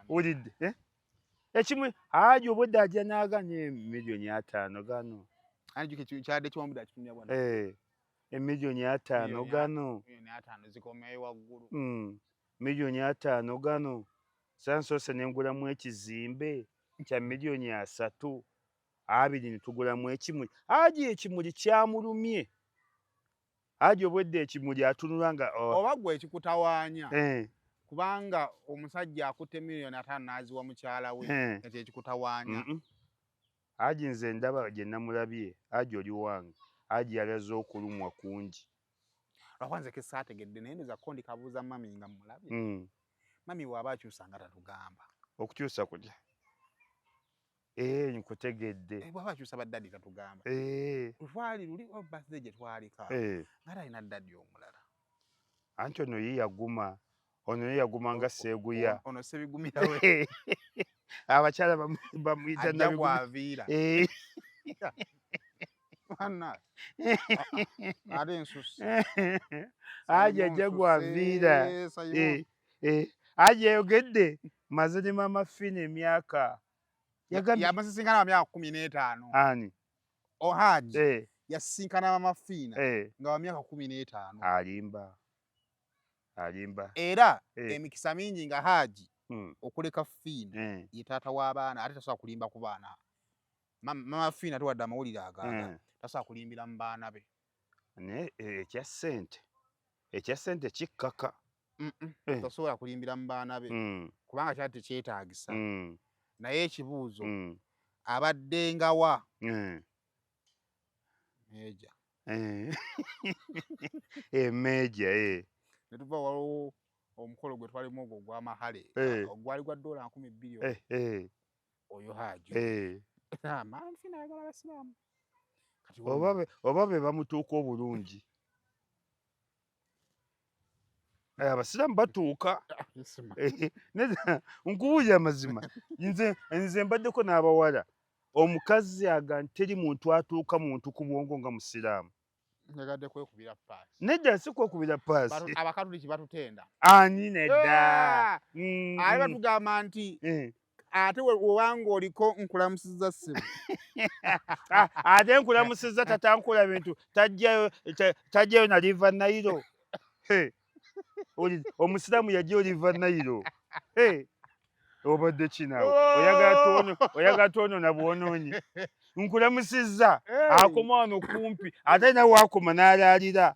Owulidde? Ekimu Haji obwedda ajja n'aganya 5,000,000 gano. 5,000,000 gano. 5,000,000 gano. Sansoose ne ngulamu ekizimbe kya 30,000,000. 2 ne tugulamu ekimuli. Haji ekimuli kyamulumye. Haji obwedda ekimuli atunula nga oba gwe ekikutawaanya. Kubanga omusajja akutte 5,000,000 n'aziwa mukyala we ekyo ekikutawaanya. Haji nze ndaba gye namulabye, Haji oli wange, Haji yalaze okulumwa kungi. Lwakuba nze ke saategedde naye ndowooza ko ndikabuuza mami nga mmulabye. Mami bw'aba akyusa nga tatugamba. Okukyusa kutya? Nkutegedde. Bw'aba akyusa ba daddy tatugamba. Twali luli birthday gye twalika. Nga talina daddy omulala. Anti ono ye yaguma. Ono ye yaguma nga Seguya. Ono Sebigumira we. Abakyala bamuyita Ajja kwaviira. Bana. Ate ensusu. Haji ajja gwaviira. Haji yayogedde maze ne Mama Fina emyaka. Yamusisinkana wa myaka 15. Ani? Haji yasisinkana Mama Fina nga wa myaka 15. Alimba. Alimba. Era emikisa mingi nga Haji okuleka Fina ye taata w'abaana ate tasobola kulimba ku baana. Mama Fina tuwadde amawulire agaaga tasobola kulimbira mu baana be. Naye ekya ssente kikkaka. Tasobola kulimbira mu baana be kubanga kyali tekyetaagisa. Naye ekibuuzo abadde nga wa? Meeja. Meeja. Ne tuva waliwo omukolo gwe twalimu ogwo ogw'amahale ogwali gwa $2,000. Oyo Haji. Mama Fina ayagala Abasiraamu. Oba be bamutuuka obulungi. Abasiraamu batuuka. Nkubuulira amazima. Nze mbaddeko n'abawala. Omukazi aga nti teri muntu atuuka muntu ku bwongo nga Musiraamu. Njagadde kwekubira paasi. Nedda si kwekubira paasi. Abakatuliki batutenda. Ani nedda. Ate batugamba nti ate wewanga oliko nkulamusizza ssimu. Ate nkulamusizza tatankola bintu tajjayo na River Nile. Omusiraamu yajja River Nile. Obadde ki naawe? Oyagala twonoona bwonoonyi. Nkulamusizza akoma wano kumpi ate nawe akoma n'alaalira.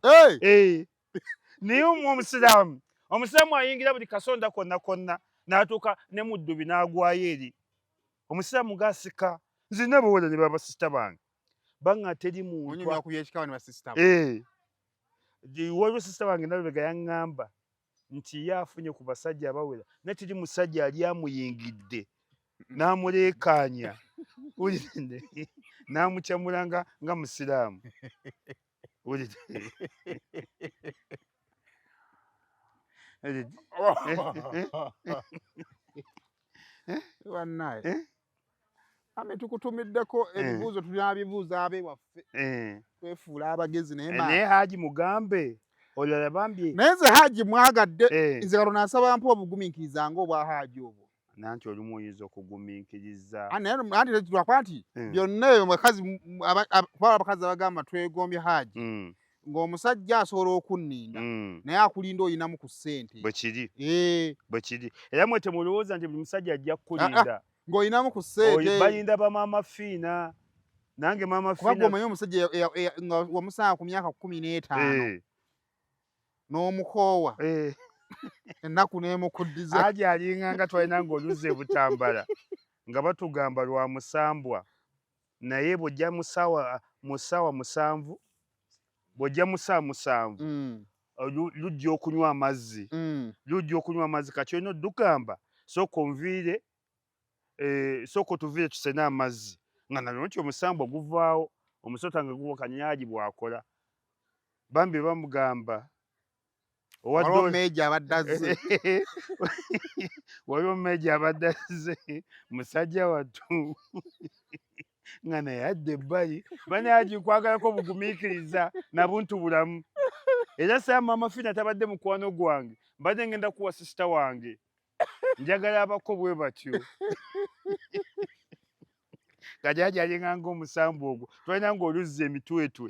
Naye omusiraamu ayingira buli kasonda konna konna n'atuuka ne mu ddubi n'agwayo eri. Omusiraamu ng'asika. Nze nabawala ne babasisita bange. Banga teri muntu. Waliwo sisita wange Nalubega yaŋŋamba nti ye afunye ku basajja abawera naye teri musajja ali amuyingidde n'amuleekaanya n'amukyamula nga Musiraamu. Bannaye. Ame tukutumiddeko ebibuuzo tulinabibuuza ab'ewaffe. Twefuula abagezi naye naye Haji mugambe olala bambi. Naye nze Haji mwagadde nze katono asaba mpa obugumiikiriza ng'obwa Haji obwo. Nanti olumu oyinza okugumiikiriza. Anti lwakuba nti byonna ebyo bakazi kuba abakazi abagamba twegombye Haji ng'omusajja asobola okunninda naye akulinda oyinamu ku ssente. Bwe kiri. Bwe kiri. Era mwe temulowooza nti buli musajja ajja kukulinda. Ng'olinamu ku ssente. Balinda ba Mama Fina. Nange Mama Fina. Kuba omanyi omusajja nga wamusanga ku myaka 15. N'omukoowa. Ennaku n'emukuddiza. Haji alinga nga twalina ng'oluzzi e Butambala nga batugamba lwa musambwa. Naye bw'ojja mu ssaawa 7 Bw'ojja mu ssaawa 7 lujja okunywa amazzi. Lujja okunywa amazzi, kati olina oddugamba sooka onviire, sooka otuviire tusene amazzi, nga nalwo nti omusambwa guvaawo, omusota nga guwa kanyaaji bw'akola. Bambi bamugamba waliwo meeja abadde azze. Waliwo meeja abadde azze, musajja wattu nga naye adda ebbali. Banaaji nkwagalako bugumiikiriza na buntu bulamu. Era saa Maama Fina tabadde mukwano gwange, mbadde ngenda kuwa sisita wange, njagala abako bwe batyo. Kajaaji alinga ng'omusambu ogwo, twalina ng'oluzzi emitwetwe.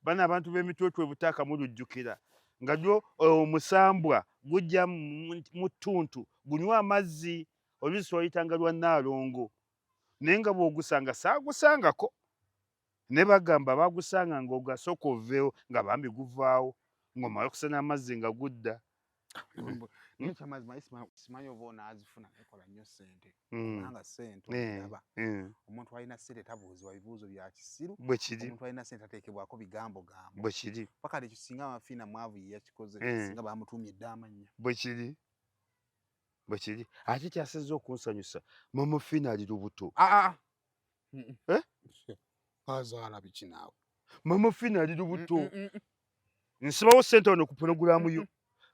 Bano abantu b'emitwetwe butaaka mulujjukira nga lwo omusambwa gujja mu ttuntu gunywa amazzi, oluzzi twaluyitanga lwa Nnaalongo, naye nga bw'ogusanga saagusangako, ne bagamba baagusanga ng'ogasooka oveewo, nga bambi guvaawo ng'omala okusena amazzi nga gudda. Naye ekyamazima simanyi oba onaazifuna, ekola nnyo ssente, kubanga ssente olaba omuntu alina ssente tabuuzibwa bibuuzo bya kisiru. Bwe kiri. Omuntu alina ssente tateekebwako bigambo gambo. Bwe kiri. Paka ekyo singa Mafiina mwavu ye yakikoze, singa bamutuumye dda amannya. Bwe kiri, bwe kiri. Ate kyasizza okunsanyusa, Mama Fiina ali lubuto. Eh? Azaala biki naawe? Mama Fiina ali lubuto. Nsibawo ssente wano ku pulogulaamu yo.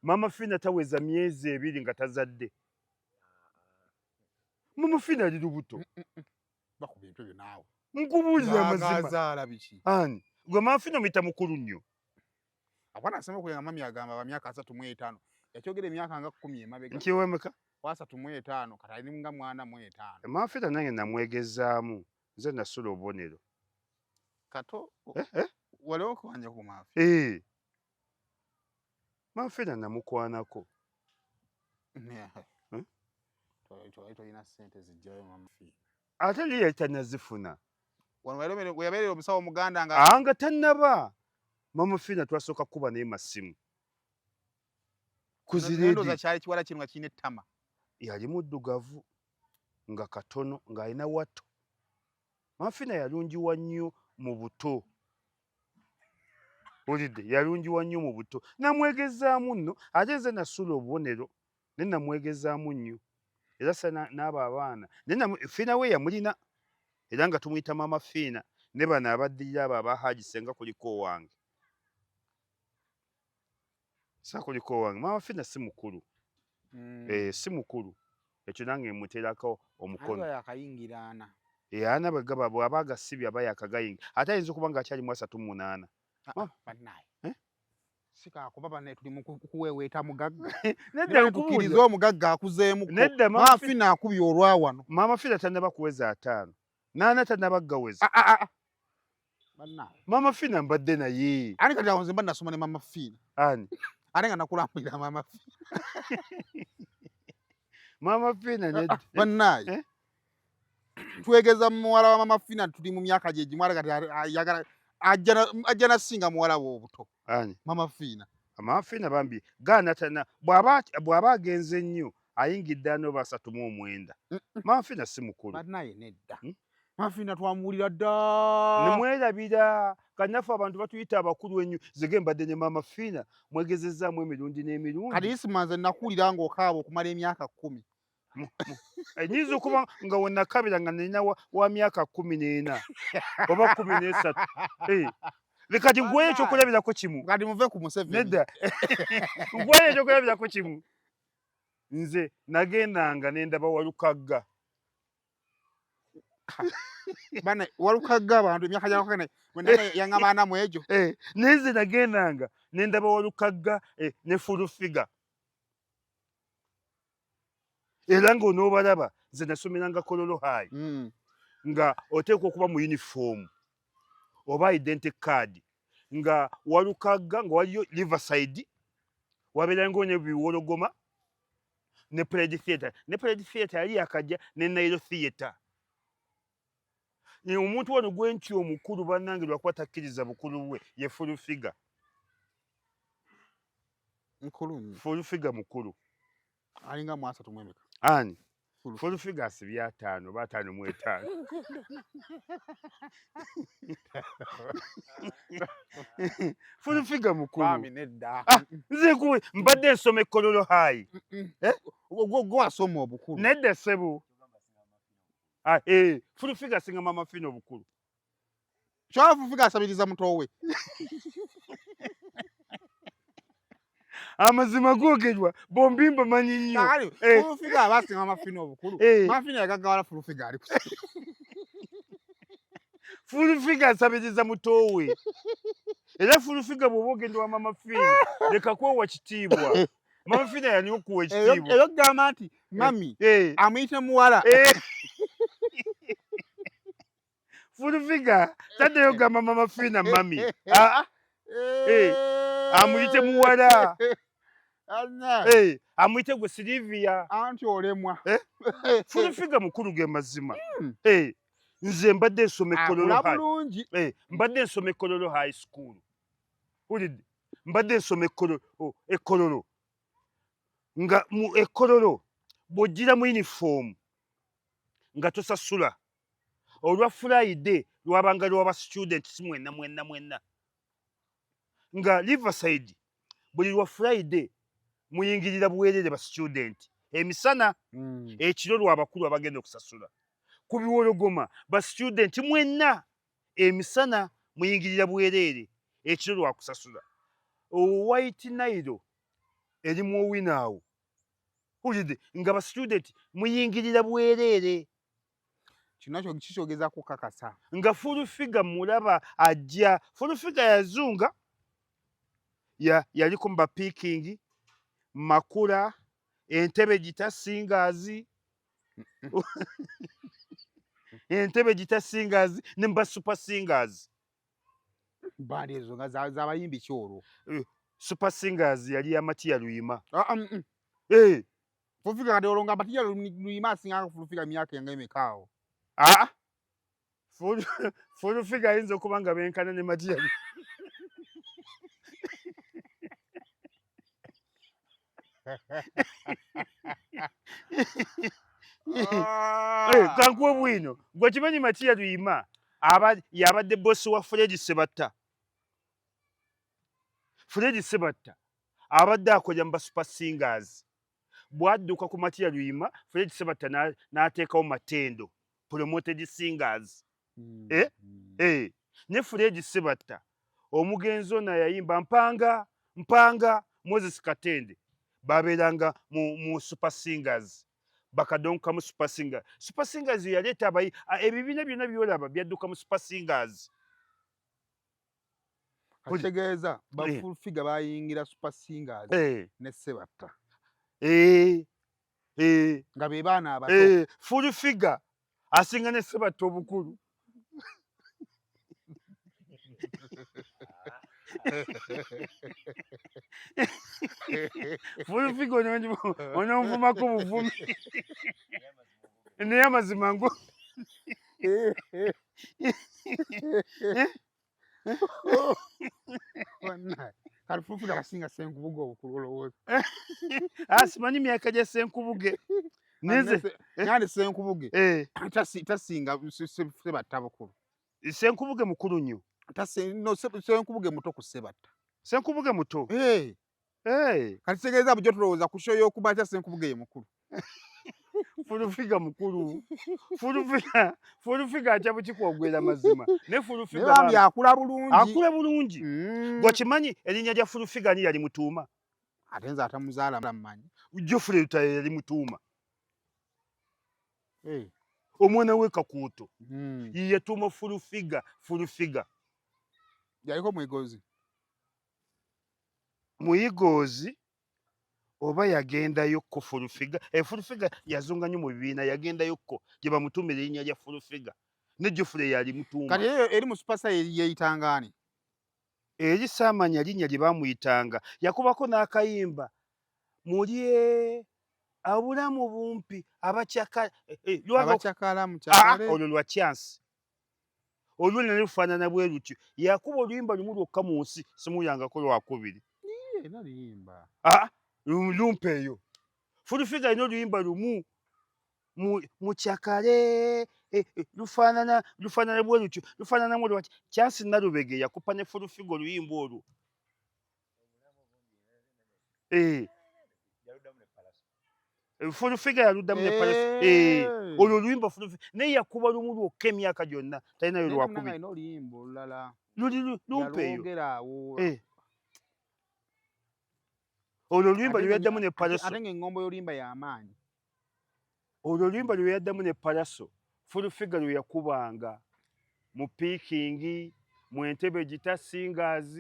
Mama Fiina taweza myezi 2 nga tazadde. Mama Fiina ali lubuto. Bakuba ebintu ebyo naawe. Nkubuulira amazima. Azaala biki? Ani? Gwe Mama Fiina omuyita mukulu nnyo. Akwana asema okulenga mami agamba ba myaka 35. Yakyogera emyaka nga 10 emabega. Nkiwemeka? 35 kati ali nga 45. Mama Fiina nange namwegezaamu. Nze nasula obubonero. Kato. Waliwo okwanja ku Mama Fiina? Mama Fiina namukwanako. Tolina ssente zijjayo Mama Fiina. Ate ye yali tannazifuna. Wano we yabeerera omusawo omuganda nga nga tannaba. Mama Fiina twasooka kuba naye masimu. Kuziredi. Kyali kiwala kino nga kirina ettama. Yali muddugavu nga katono ng'alina watto. Mama Fiina yalungiwa nnyo mu buto. Olidde yalungiwa nnyo mu buto. Namwegezaamu nno, ate nze nasula obubonero ne namwegezaamu nnyo. Era sa n'abo abaana naye Fiina we yamulina, era nga tumuyita Maama Fiina, ne bano abaddirira abo aba Haji Ssenga kuliko owange. Sa kuliko owange. Maama Fiina si mukulu. Si mukulu. Ekyo nange mmuteerako omukono. Yakayingira ana. Ana bwe gaba bw'aba agasibye aba yakagayingira. Ate ayinza okuba ng'akyali mu 38. Bannaye. Sikakuba bannaye tuli mu kuweeweeta mugagga. Nedda nkukkiriza omugagga akuzeemu. Nedda Mama Fiina akubye olwa wano. Mama Fiina tannaba kuweza 5. 8 tannaba kugaweza. Bannaye. Mama Fiina mbadde naye. Ani kati awo nze mba nasoma ne Mama Fiina. Ani? Ate nga nakulambulira Mama Fiina. Mama Fiina nedda. Bannaye. Twegeza muwala wa Mama Fiina tuli mu myaka gye gimu, ate kati ayagala ajja nasinga muwala we obuto. Ani? Mama Fiina. Mama Fiina bambi gaana tana bw'aba agenze nnyo ayingidde ano ba 39. Mama Fiina si mukulu. Bannaye nedda. Mama Fiina twamuwulira dda. Nemwerabira kannaffe abantu batuyita abakulu ennyo. Nze mbadde ne Mama Fiina mwegezezzaamu emirundi n'emirundi. Kati Isima nze nakuwulira ng'okaaba okumala emyaka 10. Nnyinza okuba nga we nakabira nga nina wa myaka 14 oba 13. Kati nkuweeyo ekyokulabirako kimu. Kati muve ku Museveni. Nedda. Nkuweeyo ekyokulabirako kimu. Nze nagendanga ne ndaba Walukagga. Bana Walukagga abantu emyaka gya Walukagga naye yangamba ana mu egyo. Naye nze nagendanga ne ndaba Walukagga ne Fulufiga. Era ng'onoobalaba nze nasomeranga Kololo High. Nga oteekwa okuba mu uniform oba identity card, nga Walukagga nga waliyo Riverside, wabeerangawo ne Biwologoma ne Parade Theatre. Ne Parade Theatre yali yakajja ne Nile Theatre. Omuntu wano gwe ntya omukulu bannange lwakuba takkiriza bukulu bwe ye Fulufiga. Mukulu nnyo. Fulufiga mukulu. Alinga mu 34. Ani? Full figure asibye 50 oba 55. Full figure mukulu. Bambi nedda. Ah, nze kuwe mbadde nsoma e Kololo High. Eh? Gwe wasoma obukulu. Nedda ssebo. Ah, full figure asinga Mama Fina obukulu. Kyova Full Figure asabiriza muto we. Amazima googerwa bombi mbamanyi nnyo. Full Figure aba asinga Mama Fina obukulu. Mama Fina yagaggawala Full Figure ali ku Full Figure asabiriza muto we. Era Full Figure bw'oba ogenda wa Mama Fina leka kwewa kitiibwa. Mama Fina yali okuwa ekitiibwa. Era okugamba nti mami amuyite muwala. Full Figure taddeyo gamba Mama Fina mami. Amuyite muwala. Amuyite gwe Silivia. Anti olemwa. Full Figure mukulu ge mazima. Nze mbadde nsoma e Kololo High. Mbadde nsoma e Kololo High School. Hulidde. Mbadde nsoma e Kololo. Nga mu e Kololo bw'ojjira mu uniform nga tosasula. Olwa Friday lwabanga lwa students mwenna mwenna mwenna. Nga Riverside buli lwa Friday muyingirira bwerere ba student emisana ekiro lw'abakulu abagenda okusasula. Ku Biwologoma ba student mwenna emisana muyingirira bwerere ekiro lwa kusasula. White Nile eri mu Owino awo. Hulidde nga ba student muyingirira bwerere. Kino kikyogeza kukakasa. Nga Full Figure mulaba ajja. Full Figure yazunga yaliko mu bapiikingi Makula Entebbe Gita Singers Entebbe Gita Singers ne mu ba Super Singers. Bandi ezo nga z'abayimbi ki olwo? Super Singers yali ya Matia Luyima. Full Figure kati olwo nga Matia Luyima asinga Full Figure myaka nga emeka awo? Full Figure ayinza okuba nga benkana ne Matia. Kankuwe bwino gwe kimanyi Matia Luyima yabadde bosi wa Fred Sebatta. Fred Sebatta abadde akolera mu ba Super Singers. Bw'adduka ku Matia Luyima, Fred Sebatta n'ateekawo Matendo Promoted Singers. Ne Fred Sebatta omugenzi ono yayimba Mpanga Mpanga Moses Katende babeeranga mu Super Singers. Bakadonka mu Super Singers. Super Singers yaleeta ebibiina byonna by'olaba byadduka mu Super Singers. Kategeeza ba Full Figure bayingira Super Singers ne Sebatta. Nga be baana abato. Full Figure asinga ne Sebatta obukulu. Full Figure ononvumako buvumi. Naye amazima ngo. Kati Full Figure asinga Ssenkubuge obukulu olowooza. Simanyi myaka gya Ssenkubuge. Nande Ssenkubuge tasinga Sebatta bukulu. Ssenkubuge mukulu nnyo. Ssenkubuge muto ku Sebatta. Ssenkubuge muto. Kati kitegeeza bulijjo tulowooza ku show y'okumakya Ssenkubuge ye mukulu. Full Figure mukulu. Full Figure ajja bukikwogwera mazima. Ne Full Figure bambi akula bulungi. Akula bulungi. Gwe kimanyi erinnya lya Full Figure ani yali mutuuma? Ate nze atamuzaala mmanyi. Geoffrey Lutaaya yali mutuuma. Omwana we Kakuuto. Ye yatuuma Full Figure, Full Figure. Yaliko Muyigozi. Muyigozi oba yagendayo ko Full Figure. Full Figure yazunga nnyo mu bibiina, yagendayo ko gye bamutuumira erinnya lya Full Figure. Ne Geoffrey yali mutuuma. Kati eyo eri mu Super Star yeeyitanga ani? Eri saamanya linnya lye baamuyitanga. Yakubako n'akayimba. Mulye obulamu bumpi abakyakala mukyakale. Olwo lwa chance. Olwo ne lufaanana bwe lutyo. Yakuba oluyimba lumu lwokka mu nsi, simuyangako lwakubiri. Luyimba. Lumpa eyo. Full Figure alina oluyimba lumu. Mukyakale eh, eh, lufaanana lufaanana bwe lutyo, lufaananamu lwaki? Kyansi Nalubege yakupa ne fulufiga oluyimba olwo. Eh. Fulufiga yaluddamu ne Palaso. Olwo oluyimba Fulufiga naye yakuba lumu lwokka emyaka gyonna, talinayo lwakubiri. Luli lumpeeyo olwo oluyimba lwe yaddamu ne Palaso. Ate ng'engombo y'oluyimba y'amaanyi. Olwo oluyimba lwe yaddamu ne Palaso, Fulufiga lwe yakubanga mu piikingi, mu Entebbe Gita Singers,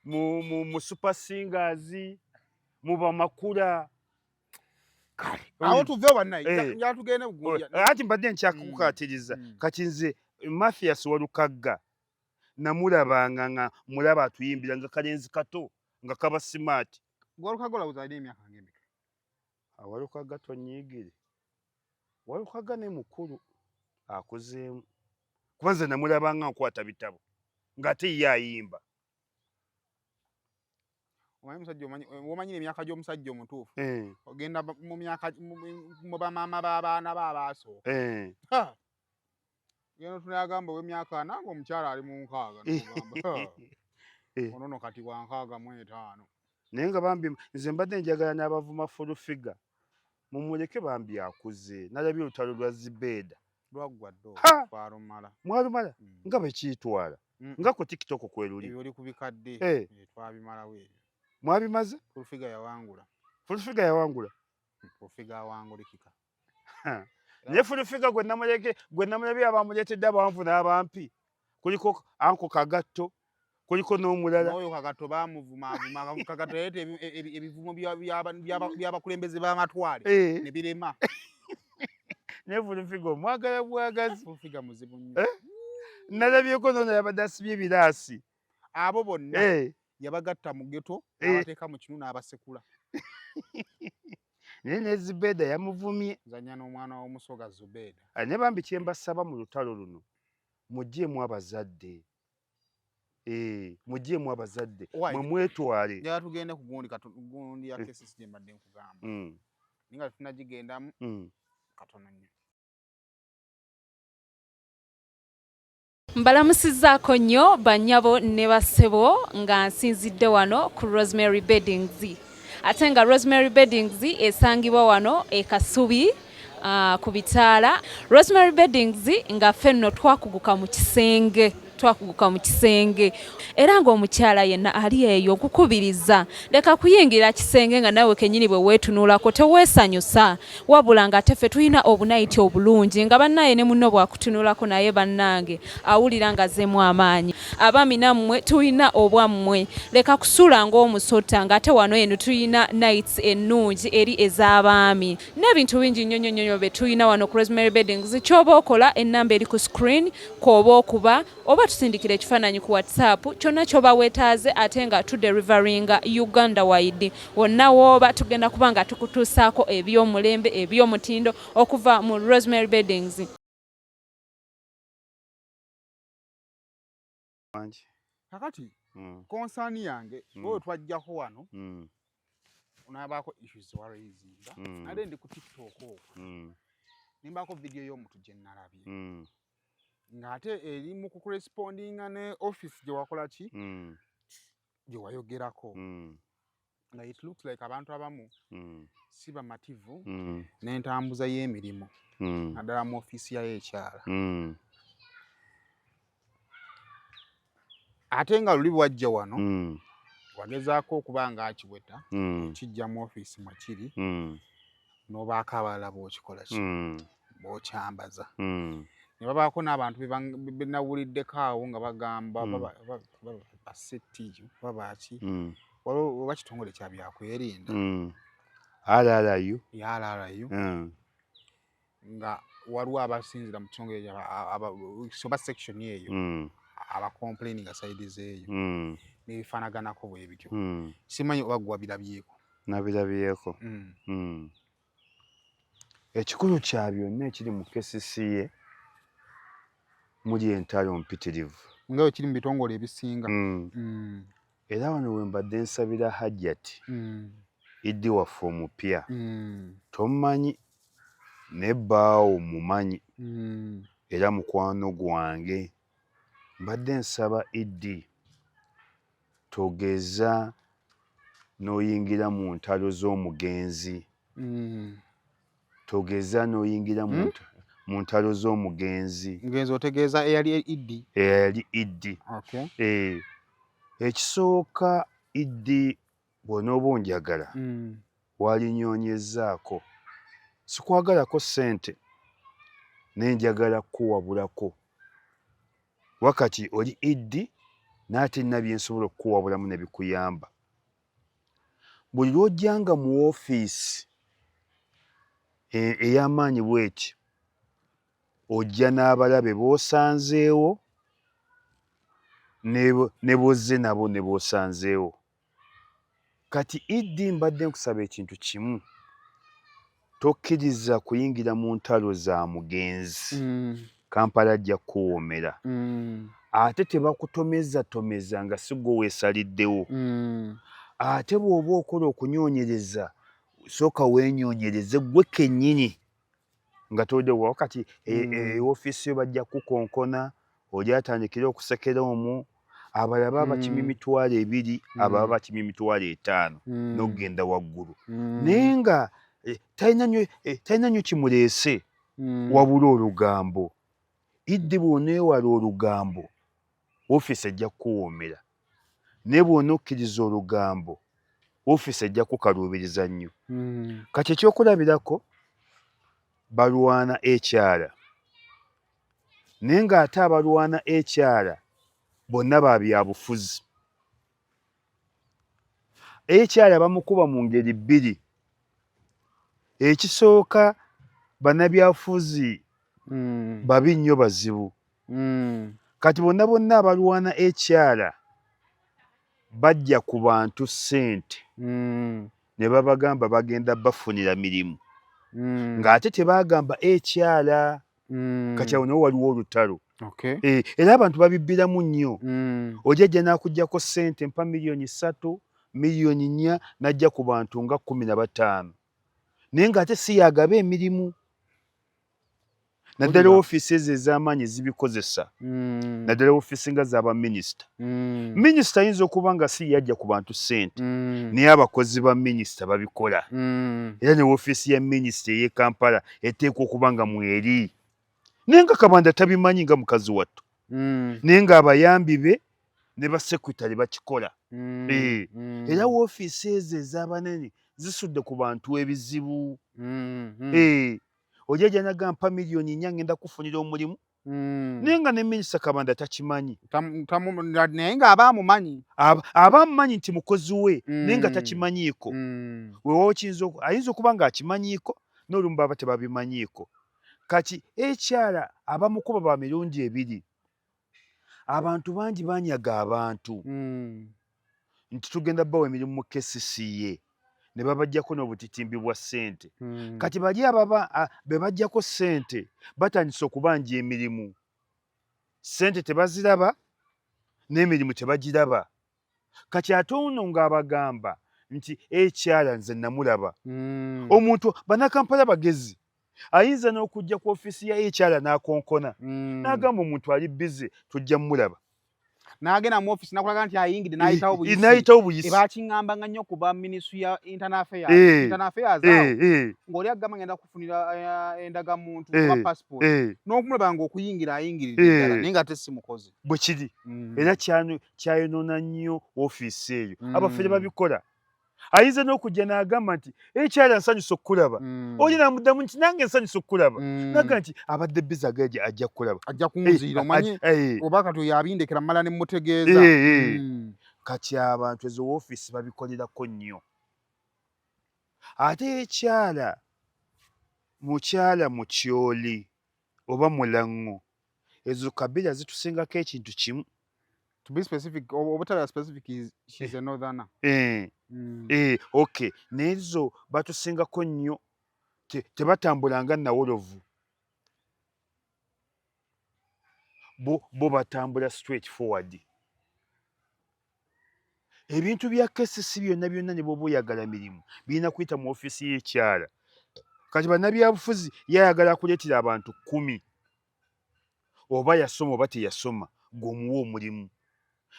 mu Super Singers, mu Bamakula. Kale awo tuve bannaye, eh. Njala tugende bugunja. Oh, anti mbadde nkyakukaatiriza. Kati nze Mathias Walukagga namulabanga nga mulaba atuyimbira nga kalenzi kato nga kaba smart. Walukagga olowooza alina emyaka ng'emeka? Walukagga tonyiigire, Walukagga ne mukulu akuzeemu, kuba nze namulabanga nkwata bitabo ng'ate ye ayimba. Omanyi omusajja, omanyi womanyira emyaka gy'omusajja omutuufu, eh. Ogenda mu myaka mu bamaama b'abaana be abaasooka, eh. Genda tunagamba ow'emyaka ana ng'omukyala ali mu 60, nogamba eh. Ono no kati wa 65. Naye nga bambi nze mbadde njagala n'abavuma fulufiga mumuleke bambi akuze. Nalabye olutalo lwa Zibeeda. Lwaggwa ddo, twalumala. Mwalumala? Nga bwe kiitwala nga ku TikTok kweruli. Ebyo oli ku bikadde. Eh. Twabimalawo ebyo. Mwabimaze? Fulufiga yawangula. Fulufiga yawangula. Fulufiga awangulikika. Naye fulufiga gwe namuleke, gwe namulabye abamuleetedde abawanvu n'abampi, kuliko anko Kagatto, kuliko n'omulala. N'oyo Kagatto bamuvumaavuma. Kagatto yaleeta ebivumo by'abakulembeze b'amatwale, eh. Ne birema. Naye fulufiga omwagala bwagazi. Fulufiga muzibu nnyo. Eh? Nalabyeko nono yabadde asibye ebiraasi. Abo bonna, eh. Yabagatta mu ghetto, n'abateeka mu kinu n'abasekula. Naye ne Zubeda yamuvumye. Zanya n'omwana w'omusoga Zubeda. Naye bambi kyembasaba mu lutalo luno, muggyemu abazadde, muggyemu abazadde mwe mwetwale. Njagala tugende ku gundi gundi ya KCC gye mbadde nkugamba, naye nga tetunagigendamu, katono nnyo. Mbalamusizzaako nnyo bannyabo ne bassebo nga nsinzidde wano ku Rosemary Beddings, ate nga Rosemary Beddings esangibwa wano e Kasubi, ku bitaala. Rosemary Beddings nga ffe nno twakuguka mu kisenge, twakuguka mu kisenge, era ng'omukyala yenna ali eyo nkukubiriza leka kuyingira kisenge nga nawe kennyini bwe weetunulako teweesanyusa, wabula ng'ate ffe tulina obunayiti obulungi nga bannaye ne munno bwakutunulako naye bannange awulira nga azzeemu amaanyi. Abaami nammwe tulina obwammwe, leka kusula ng'omusota ng'ate wano eno tulina nights ennungi eri ez'abaami n'ebintu bingi nnyo nnyo nnyo bye tulina wano ku Rosemary Beddings. Ky'oba okola, ennamba eri ku screen kw'oba okuba oba tusindikira ekifaananyi ku WhatsApp kyonna ky'oba weetaaze, ate nga tudeliveringa Uganda wide. Wonna wooba tugenda kuba nga tukutuusaako eby'omulembe eby'omutindo okuva mu Rosemary Beddings. Kakati concern yange, oyo twajjako wano, onabaako issues waraisinga, ate ndi ku TikTok okwo, nimbaako video y'omuntu gye nalabye ng'ate eri mu kucorrespondinga ne office gye wakola ki, gye wayogerako, nga it looks like abantu abamu si bamativu n'entambuza y'emirimu, naddala mu ofiisi yayo ekyala, ate nga luli bwajja wano wagezaako okuba nga akiweta, kijja mu ofiisi mwekiri, n'obaako abalala b'okikola ki, b'okyambaza, ne babaako n'abantu be nawuliddeko awo nga bagamba basettiyo babaaki, waliwo oba kitongole kya byakwerinda. RRU. RRU, nga waliwo abasinzira mu kitongole oba section eyo abacomplaininga side zeeyo n'ebifaanaganako bwe bityo. Simanyi oba gwe wabirabyeko. Nabirabyeko. Ekikulu kya byonna ekiri mu KCCA, muli entalo mpitirivu. Nga bwe kiri mu bitongole ebisinga. Era wano we mbadde nsabira Hajjati, ED waffe omupya, tomanyi Naye bbaawo mumanyi era mukwano gwange. Mbadde nsaba Iddi togeza n'oyingira mu ntalo z'omugenzi. Togeza n'oyingira mu ntalo z'omugenzi. Mugenzi otegeeza eyali Iddi? Eyali Iddi. Okay. Ekisooka Iddi bw'onooba onjagala walinyoonyezzaako. Sikwagalako ssente naye njagala kukuwabulako. Wakati oli Iddi naye ate nina bye nsobola okukuwabulamu ne bikuyamba. Buli lw'ojjanga mu woofiisi ey'amaanyi bw'eti, ojja n'abalabe b'osanzeewo ne b'ozze nabo ne b'osanzeewo. Kati Iddi mbadde nkusaba ekintu kimu, tokkiriza kuyingira mu ntalo za mugenzi. Kampala ajja kukuwoomera. Ate tebakutomezatomeza nga si ggwe weesaliddewo. Ate bw'oba okola okunyonyereza, sooka weenyonyereze ggwe kennyini nga toliddewo. Kati ofiisi yo bajja kukonkona, oli atandikire okusekera omwo, abalala baba bakimya 20,000, abalala bakimya 50,000 n'okugenda waggulu. Naye nga talina nnyo kimuleese wabula olugambo. Iddi bw'oneewala olugambo, ofiisi ejja kukuwoomera. Naye bw'onokkiriza olugambo, ofiisi ejja kukaluubiriza nnyo. Kati ekyokulabirako, balwana ekyala. Naye ng'ate abalwana ekyala bonna ba byabufuzi. Ekyala bamukuba mu ngeri bbiri. Ekisooka, bannabyabufuzi babi nnyo, bazibu. Kati bonna bonna abalwana ekyala bajja ku bantu ssente ne babagamba bagenda bafunira mirimu, ng'ate tebaagamba ekyala. Kati awo nawo waliwo olutalo. Era abantu babibbiramu nnyo. Oli ajja n'akuggyako ssente, mpa 3 miliyoni, 4 miliyoni, n'ajja ku bantu nga 15, naye ng'ate si yagaba emirimu. Naddala ofiisi ezo ez'amaanyi zibikozesa, naddala ofiisi nga z'abaminisita. Minisita ayinza okuba nga si yajja ku bantu ssente, naye abakozi ba minisita babikola. Era ne ofiisi ya minisita ey'e Kampala eteekwa okuba nga mweri, naye nga Kabanda tabimanyi nga mukazi wattu, naye ng'abayambi be ne basekutale bakikola. Era woofiisi ezo ez'abanene zisudde ku bantu ebizibu. Oli ajja n'agamba 4 miliyoni ngenda kufunira omulimu, naye nga ne minisita Kabanda takimanyi. Naye ng'aba amumanyi. Aba amumanyi nti mukozi we, naye nga takimanyiiko. Weewaawo ayinza okuba ng'akimanyiiko, n'olumu baba tebabimanyiiko. Kati ekyala abamukuba ba mirundi ebiri. Abantu bangi banyaga abantu nti tugenda bawa emirimu mu KCCA, ne babajjako n'obutitimbi bwa ssente. Kati bali ababa be bajjako ssente batandise okubanja emirimu, ssente tebaziraba n'emirimu tebagiraba. Kati ate ono ng'abagamba nti ekyala nze namulaba. Omuntu, bannakampala bagezi, ayinza n'okujja ku ofiisi ya ekyala n'akonkona, n'agamba omuntu ali busy, tujja mmulaba. N'agenda mu ofiisi nakulaga nti ayingidde, n'ayitawo buyisi. N'ayitawo buyisi. Ebakiŋŋambanga nnyo kuba ministry ya internal affairs, internal affairs awo, ng'oli agamba ngenda kufunira endagamuntu oba passport, n'okumulaba ng'okuyingira ayingiridde ddala, naye nga ate si mukozi. Bwe kiri. Era kyayonoona nnyo ofiisi eyo. Abafere babikola. Ayinza n'okujja n'agamba nti ekyala nsanyusa okukulaba, oli n'amuddamu nti nange nsanyusa okukulaba, naga nti abadde busy, agaja ajja kukulaba. Ajja kunziira omanyi, oba kati oyo abindekera mmala ne mutegeeza. Kati abantu ezo woofiisi babikolerako nnyo. Ate ekyala mukyala mukyoli oba mulaŋŋo, ezo kabila zitusingako ekintu kimu. To be specific, obutaba specific, is she's a northerner. Okay, naye zo batusingako nnyo, tebatambula nga nawolovu, bo batambula straight forward. Ebintu bya KCC byonna byonna, ne bw'oba oyagala mirimu, birina kuyita mu ofiisi y'ekyala. Kati bannabyabufuzi yayagala kuleetera abantu kkumi, oba yasoma oba teyasoma, gw'omuwa omulimu.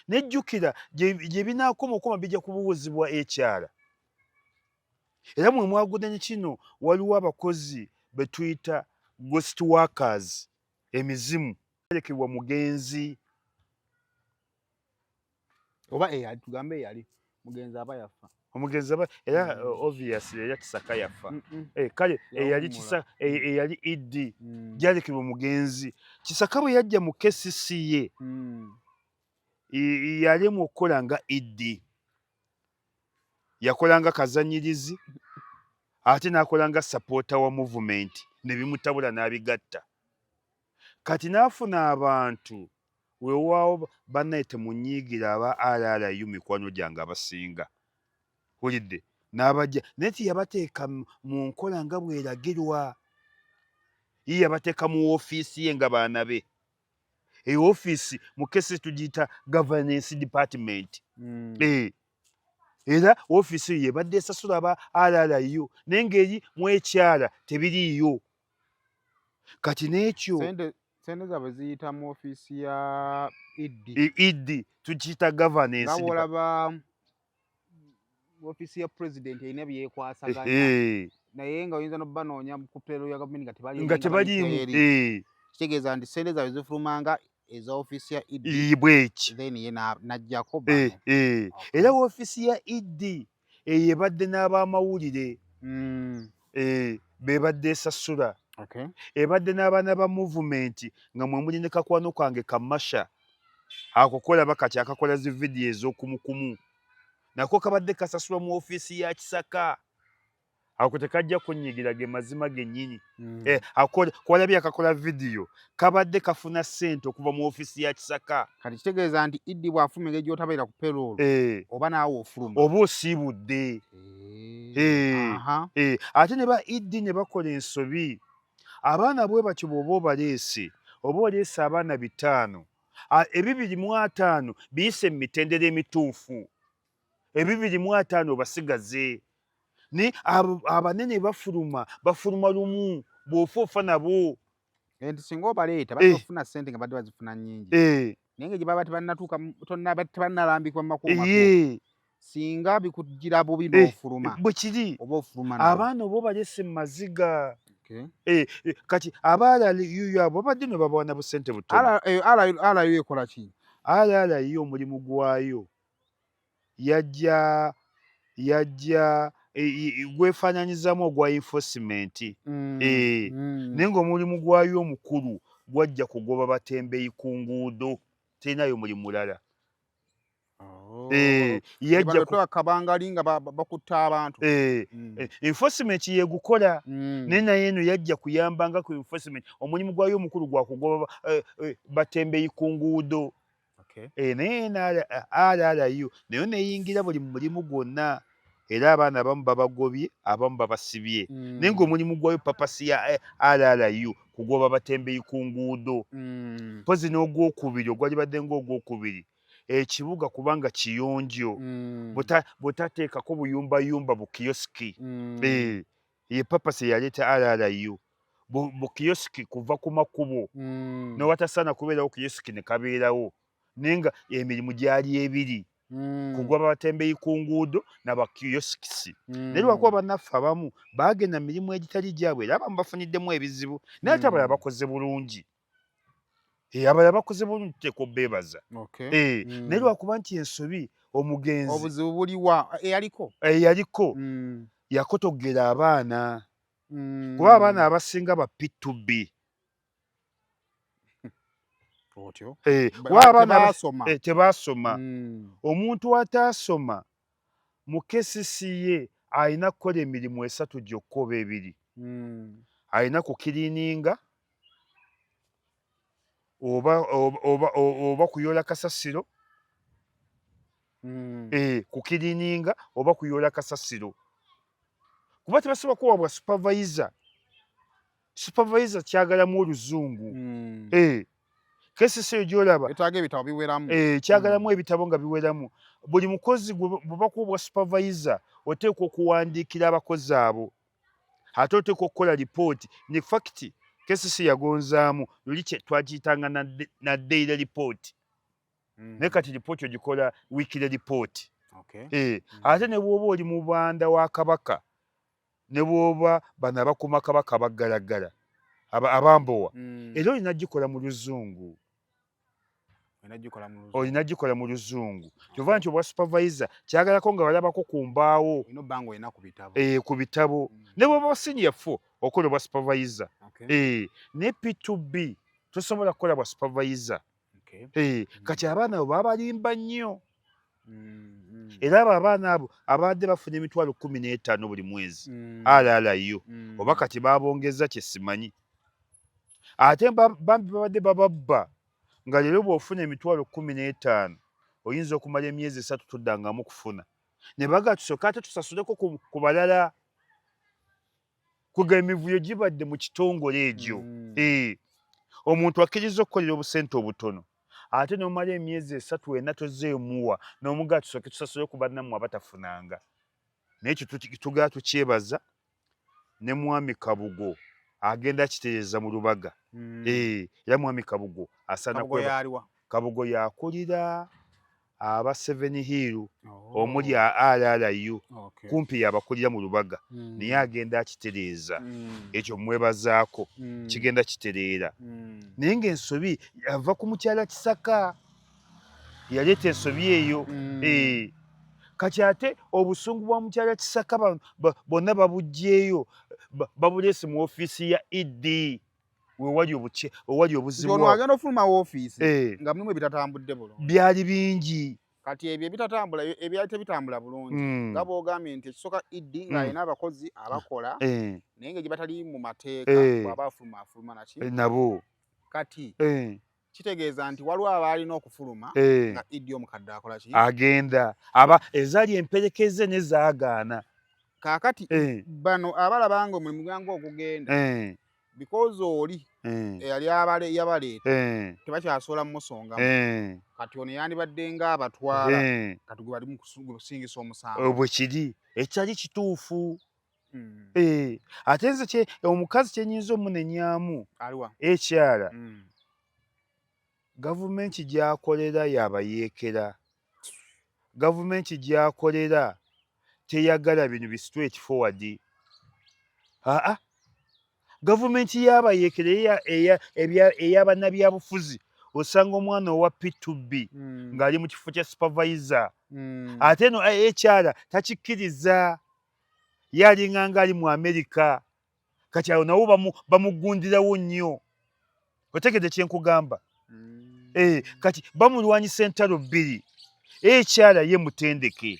Nejjukira gye binaakoma okoma bijja kubuuzibwa ekyala. Era mwe mwagudde ne kino, waliwo abakozi be tuyita ghost workers, emizimu lekebwa mugenzi oba eyali, tugambe eyali mugenzi aba yafa. Omugenzi aba era obviously era Kisaka yafa. Kale eyali Kisaka, eyali ED gyalekebwa omugenzi Kisaka bwe yajja mu KCCA yalemwa okukola nga ED, yakola nga kazanyirizi ate n'akola nga supporter wa movement ne bimutabula n'abigatta. Kati n'afuna abantu, weewaawo bannaye temunyiigira aba RRU mikwano gyange abasinga, hulidde n'abajja, naye tiyabateeka mu nkola nga bweragirwa. Ye yabateeka mu woofiisi ye nga baana be. Eyo woofiisi mu kesi tugiyita governance department. Era woofiisi eyo yebadde esasula aba RRU, naye ng'eri mu ekyala tebiriiyo. Kati n'ekyo sente zaabwe ziyita mu ofiisi ya ED. ED tukiyita governance. Nga bw'olaba ofiisi ya president erina byekwasaganya, naye nga oyinza n'obanoonya ku payroll ya gavumenti nga tebaliimu, nga tebaliimu. Kitegeeza nti sente zaabwe zifulumanga eza ofiisi ya ED. Bweki then ye n'aggyako. Era ofiisi ya ED eyo ebadde n'abamawulire, bebadde esasula, ebadde n'abaana ba movement nga mwe muli ne kakwano kange kamasha ako kolaba kati akakola zi vidiyo ez'okumukumu, nako kabadde kasasulwa mu ofiisi ya Kisaka. Ako tekajja kunyigira, ge mazima gennyini. Kwalabye akakola vidiyo kabadde kafuna ssente okuva mu ofiisi ya Kisaka. Kati kitegeeza nti ED bw'afuluma, engeri gy'otabeera ku payroll, oba naawe ofuluma. Oba osiibudde. Ate ne ba ED ne bakola ensobi. Abaana bwe batyo bw'oba obaleese, oba oleese abaana 5, 250 biyise mu mitendera emituufu, 250 obasigaze. Ne abanene bafuluma, bafuluma lumu, bw'ofa ofa nabo. Nti singa obaleeta bajja okufuna ssente nga badde bazifuna nnyingi, naye nga gye baba tebannatuuka, tebannalambikibwa mu makubo matuufu, singa bikugira bubi n'ofuluma. Bwe kiri. Oba ofuluma nabo. Abaana oba obalese mu maziga. Kati abaala yuyo abo babadde no babawa na busente butono. RRU ekola ki? RRU omulimu gwayo yajja gwefaananyizaamu ogwa enforcement, naye ng'omulimu gwayo omukulu gwajja kugoba batembeeyi ku nguudo, terinayo mulimu mulala. Yajja kabangali nga bakutta abantu. Enforcement yegukola, naye eno yajja kuyambanga ku enforcement. Omulimu gwayo omukulu gwa kugoba batembeeyi ku nguudo. Naye RRU nayo neyingira buli mulimu gwonna, era abaana abamu babagobye, abamu babasibye, naye ng'omulimu gwayo, purpose ya RRU kugoba batembeeyi ku nguudo. Mpozi n'ogwokubiri ogwalibadde ng'ogwokubiri, ekibuga kubanga kiyonjo, butateekako buyumbayumba, bukiyosiki. Ye purpose eyaleeta RRU, bukiyosiki kuva ku makubo, newatasaana kubeerawo kiyosiki ne kabeerawo, naye nga emirimu gyali ebiri, kugoba batembeeyi ku nguudo nabakiyosikisi. Naye lwakuba bannaffe abamu baagenda mu mirimu egitali gyabwe, era abamu bafuniddemu ebizibu, naye ate abalala bakoze bulungi. Abalala bakoze bulungi, tuteekwa obbeebaza. Naye lwakuba nti ensobi omugenzi Obuzibu buliwa? Eyaliko Eyaliko yakotogera abaana, kuba abaana abasinga ba P2B. Otyo. Kuba abaana Tebaasoma. Tebaasoma. Omuntu ataasoma mu KCCA alina kukola emirimu esatu gyokka oba ebiri. Alina kukiriininga oba kuyoola kasasiro. Kukiriininga oba kuyoola kasasiro, kuba tebasobola kuwa bwa supervisor. Supervisor kyagalamu oluzungu. KCCA eyo gyolaba Etaaga ebitabo biweramu. Kyagalamu ebitabo nga biweramu. Buli mukozi bwe bakuwa obwa supervisor, oteekwa okuwandiikira abakozi abo. Ate oteekwa okukola lipooti ne fact KCC yagonzaamu luli twagiyitanga na daily report. Naye kati lipooti ogikola weekly report. Ate ne bw'oba oli mubanda wa Kabaka, ne bw'oba bano abakuuma Kabaka abaggalagala abambowa, era olina gikola mu Luzungu. Olina gikola mu Luzungu. Kyova nti obwa supervisor kyagalako nga balabako ku mbaawo, ku bitabo. Ne bw'oba senior 4 okola obwa supervisor. Ne P2B tosobola kukola bwa supervisor. Kati abaana abo babalimba nnyo. Era abo abaana abo abadde bafuna emitwalo 15 buli mwezi RRU, oba kati babongeza kye simanyi. Ate bambi babadde bababba nga leero bw'ofuna emitwalo 15 oyinza okumala emyezi 3 toddangamu kufuna. Ne baga tusooke ate tusasuleko ku balala. Kuga emivuyo gibadde mu kitongole egyo. Omuntu akkiriza okukolera obusente obutono ate n'omala emyezi 3 4 tozzeemuwa n'omugaa tusooke tusasule ku bannammwe abatafunanga. Naye ekyo tugala tukyebaza ne Mwami Kabugo agenda akitereeza mu Lubaga. Era Mwami Kabugo asaana Kabugo yakulira aba Seven Hill omuli RRU, kumpi yabakulira mu Lubaga. Naye agenda akitereeza. Ekyo mwebazaako, kigenda kitereera. Naye ng'ensobi yava ku mukyala Kisaka, yaleeta ensobi eyo. Kati ate obusungu bwa mukyala Kisaka bonna babuggyeeyo, babuleese mu ofiisi ya ED. Wewali obuzibu. Ono agenda ofuluma woofiisi nga mulimu ebitatambudde bulungi. Byali bingi. Kati ebyo ebitatambula, ebyali tebitambula bulungi. Nga bw'ogambye nti ekisooka ED ng'alina abakozi abakola, naye nga gye batali mu mateeka, bw'aba afuluma afuluma naki? Nabo. Kati kitegeeza nti waliwo abaalina okufuluma nga ED omukadde akola ki? Agenda. Aba ezaali emperekeze ne zaagaana. Kaakati bano abalaba nga omulimu gwange ogugenda. Because oli eyali yabaleeta tebakyasobola mumusongamu. Kati ono yandibadde ng'abatwala, kati gwe bali mu kusingisa omusango. Bwe kiri ekyali kituufu. Ate nze omukazi kye nnyinza omunenyamu ekyala, gavumenti gy'akolera yabayeekera, gavumenti gy'akolera teyagala bino bi straight forward. Aa, gavumenti y'abayeekera ey'abannabyabufuzi, osanga omwana owa P2B ng'ali mu kifo kya supervisor. Ate eno ekyala takikkiriza, ye alinga ng'ali mu Amerika. Kati awo nawo bamugundirawo nnyo. Otegedde kye nkugamba? Kati bamulwanyisa entalo 2. Ekyala ye mutendeke,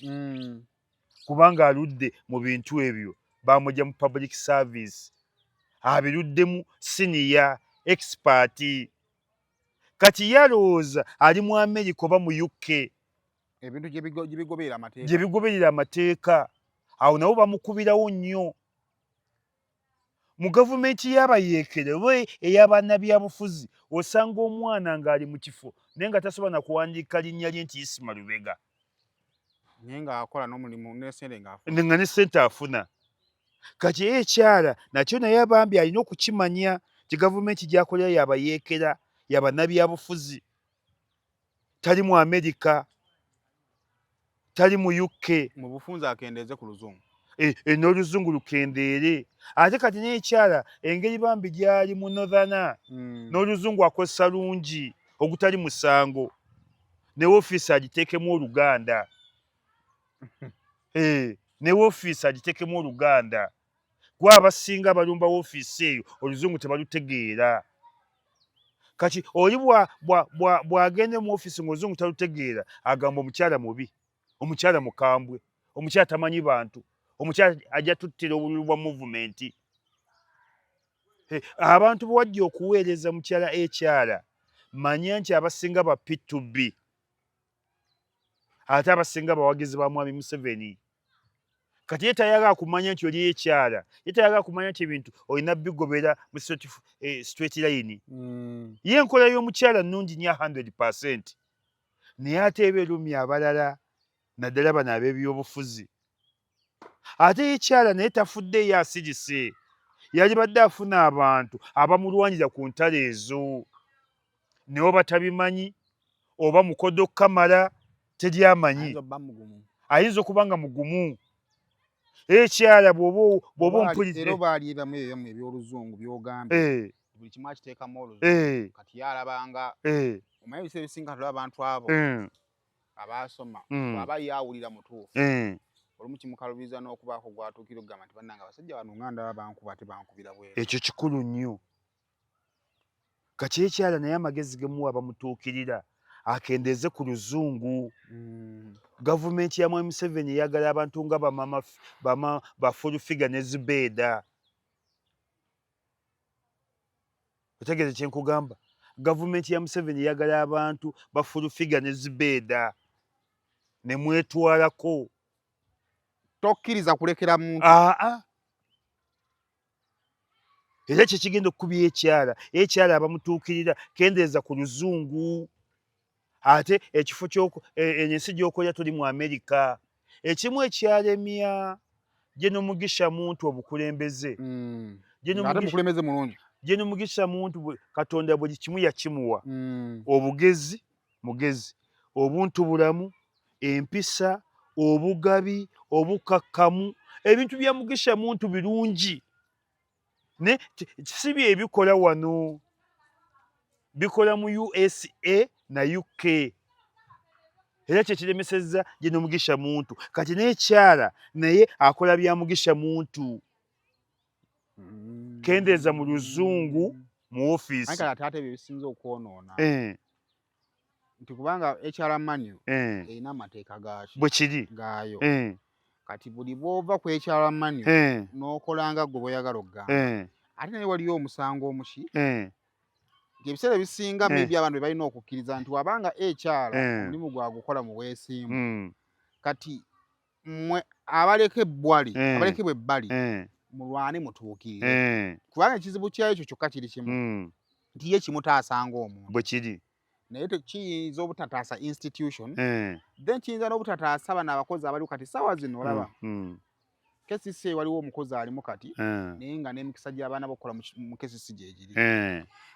kubanga aludde mu bintu ebyo, bamujja mu public service, abiruddemu senior expert. Kati ye alowooza ali mu Amerika oba mu UK. Ebintu gye bigoberera amateeka. Gye bigoberera amateeka. Awo nabo bamukubirawo nnyo. Mu gavumenti y'abayeekera oba ey'abannabyabufuzi, osanga omwana ng'ali mu kifo naye nga tasobola na kuwandiika linnya lye nti Isma Lubega. Naye ng'akola n'omulimu ne ssente ng'afuna. Nga ne ssente afuna. Kati ekyala nakyo naye abambi alina okukimanya nti gavumenti gy'akolera y'abayeekera, y'abannabyabufuzi. Tali mu Amerika, tali mu UK. Mu bufunze akendeeze ku Luzungu. N'Oluzungu lukendeere. Ate kati n'ekyala engeri bambi gy'ali mu Northerner, n'Oluzungu akozesa lungi ogutali musango, ne woofiisi agiteekemu Oluganda. Ne woofiisi agiteekemu Oluganda. Kuba abasinga abalumba woofiisi eyo Oluzungu tebalutegeera. Kati oli bw'agenda mu woofiisi ng'Oluzungu talutegeera, agamba omukyala mubi, omukyala mukambwe, omukyala tamanyi bantu, omukyala ajja tuttira obululu bwa movement. Abantu bwe wajja okuweereza mukyala ekyala, manya nti abasinga ba P2B, ate abasinga bawagizi ba Mwami Museveni. Kati ye tayagala kumanya nti oli ekyala, ye tayagala kumanya nti ebintu olina bigobera mu straight line. Ye enkola y'omukyala nnungi nnyo 100%, naye ate eba erumya abalala, naddala bano ab'ebyobufuzi. Ate ekyala naye tafuddeeyo asirise, Yalibadde afuna abantu abamulwanira ku ntalo ezo, naye oba tabimanyi oba mukodo kamala teri amanyi, ayinza okuba nga mugumu. Ekyala bw'oba ompulidde era oba aliramu ebyamu eby'oluzungu by'ogambye eh. buli kimu akiteekamu oluzungu eh. kati ye alabanga eh. omanyi ebiseera ebisinga tulaba abantu abo abaasoma mm. bw'aba ye awulira mutuufu olumu kimukalubiza n'okubaako gw'atuukira okugamba nti bannange abasajja bano nga ndaba bankuba ate bankubira bweru. Ekyo kikulu nnyo. Kati ekyala naye amagezi gemuwa bamutuukirira akendeeze ku luzungu. Mm. Gavumenti ya Mwami Museveni eyagala abantu nga bamama bama ba full figure ne Zibeeda. Otegeeza kye nkugamba? Gavumenti ya Museveni eyagala abantu ba full figure ne Zibeeda ne mwetwalako. Tokkiriza kulekera muntu. Aa. Era kye kigenda okukubya ekyala, ekyala abamutuukirira kendeeza ku luzungu. Ate ekifo ky'oku e, eno ensi gy'okolera tuli mu Amerika. Ekimu ekyalemya Gen Mugisha Muntu obukulembeze. Mm. Ate mukulembeze mulungi. Gen Mugisha Muntu Katonda buli kimu yakimuwa. Mm. Obugezi mugezi, obuntu bulamu, empisa, obugabi, obukakkamu, ebintu bya Mugisha Muntu birungi. Ne si bye bikola wano, bikola mu USA na UK. Era kye kiremesezza Gen Mugisha Muntu. Kati n'ekyala naye akola bya Mugisha Muntu. Kendeeza mu luzungu mu ofiisi. Kale ate ebyo bisinze okwonoona. Eh. Nti kubanga HR manual eh. erina amateeka gaaki. Bwe kiri. Gaayo. Eh. Kati buli bw'ova ku HR manual eh. n'okola nga ggwe bw'oyagala okugamba. Eh. Ate naye waliyo omusango omuki. Eh. Nti ebiseera ebisinga eh. maybe abantu be balina okukkiriza nti wabanga HR eh. omulimu gwagukola mu bwesimbu. Mm. Kati mmwe abaleka ebbwali eh. abalekebwa ebbali eh. mulwane mutuukirire eh. kubanga ekizibu kyekyo kyokka kiri kimu mm. nti ye kimutaasa ng'omuntu bwe kiri naye tekiyinza obutataasa institution then kiyinza n'obutataasa bano abakozi abaliwo kati saawa zino olaba mm. mm. KCC waliwo omukozi alimu kati naye nga n'emikisa gy'abaana bokukola mu KCC gyegiri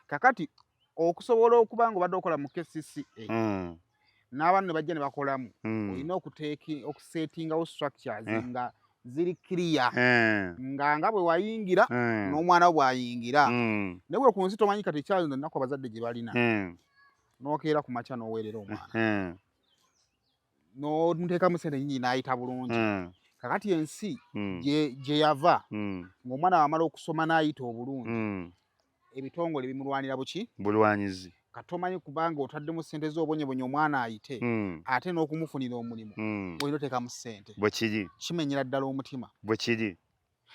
kakati okusobola okuba nga obadde okola mu KCCA mm. n'abantu ne bajja ne bakolamu mm. olina okusetingawo structures mm. nga ziri clear nga nga bwe wayingira n'omwana wo bw'ayingira naye bwe ku nsi tomanyi kati ekyalo ennaku abazadde gye balina n'okeera ku makya n'oweerera omwana n'omuteekamu sente nyingi n'ayita bulungi mm. kakati ensi mm. gye yava mm. ng'omwana wamala okusoma n'ayita obulungi mm. ebitongole bimulwanira buki bulwanyizi katomanyi kubanga otaddemu sente z'obonyebonye omwana ayite mm. ate n'okumufunira omulimu mm. olina oteekamu sente bwe kiri kimenyera ddala omutima bwe kiri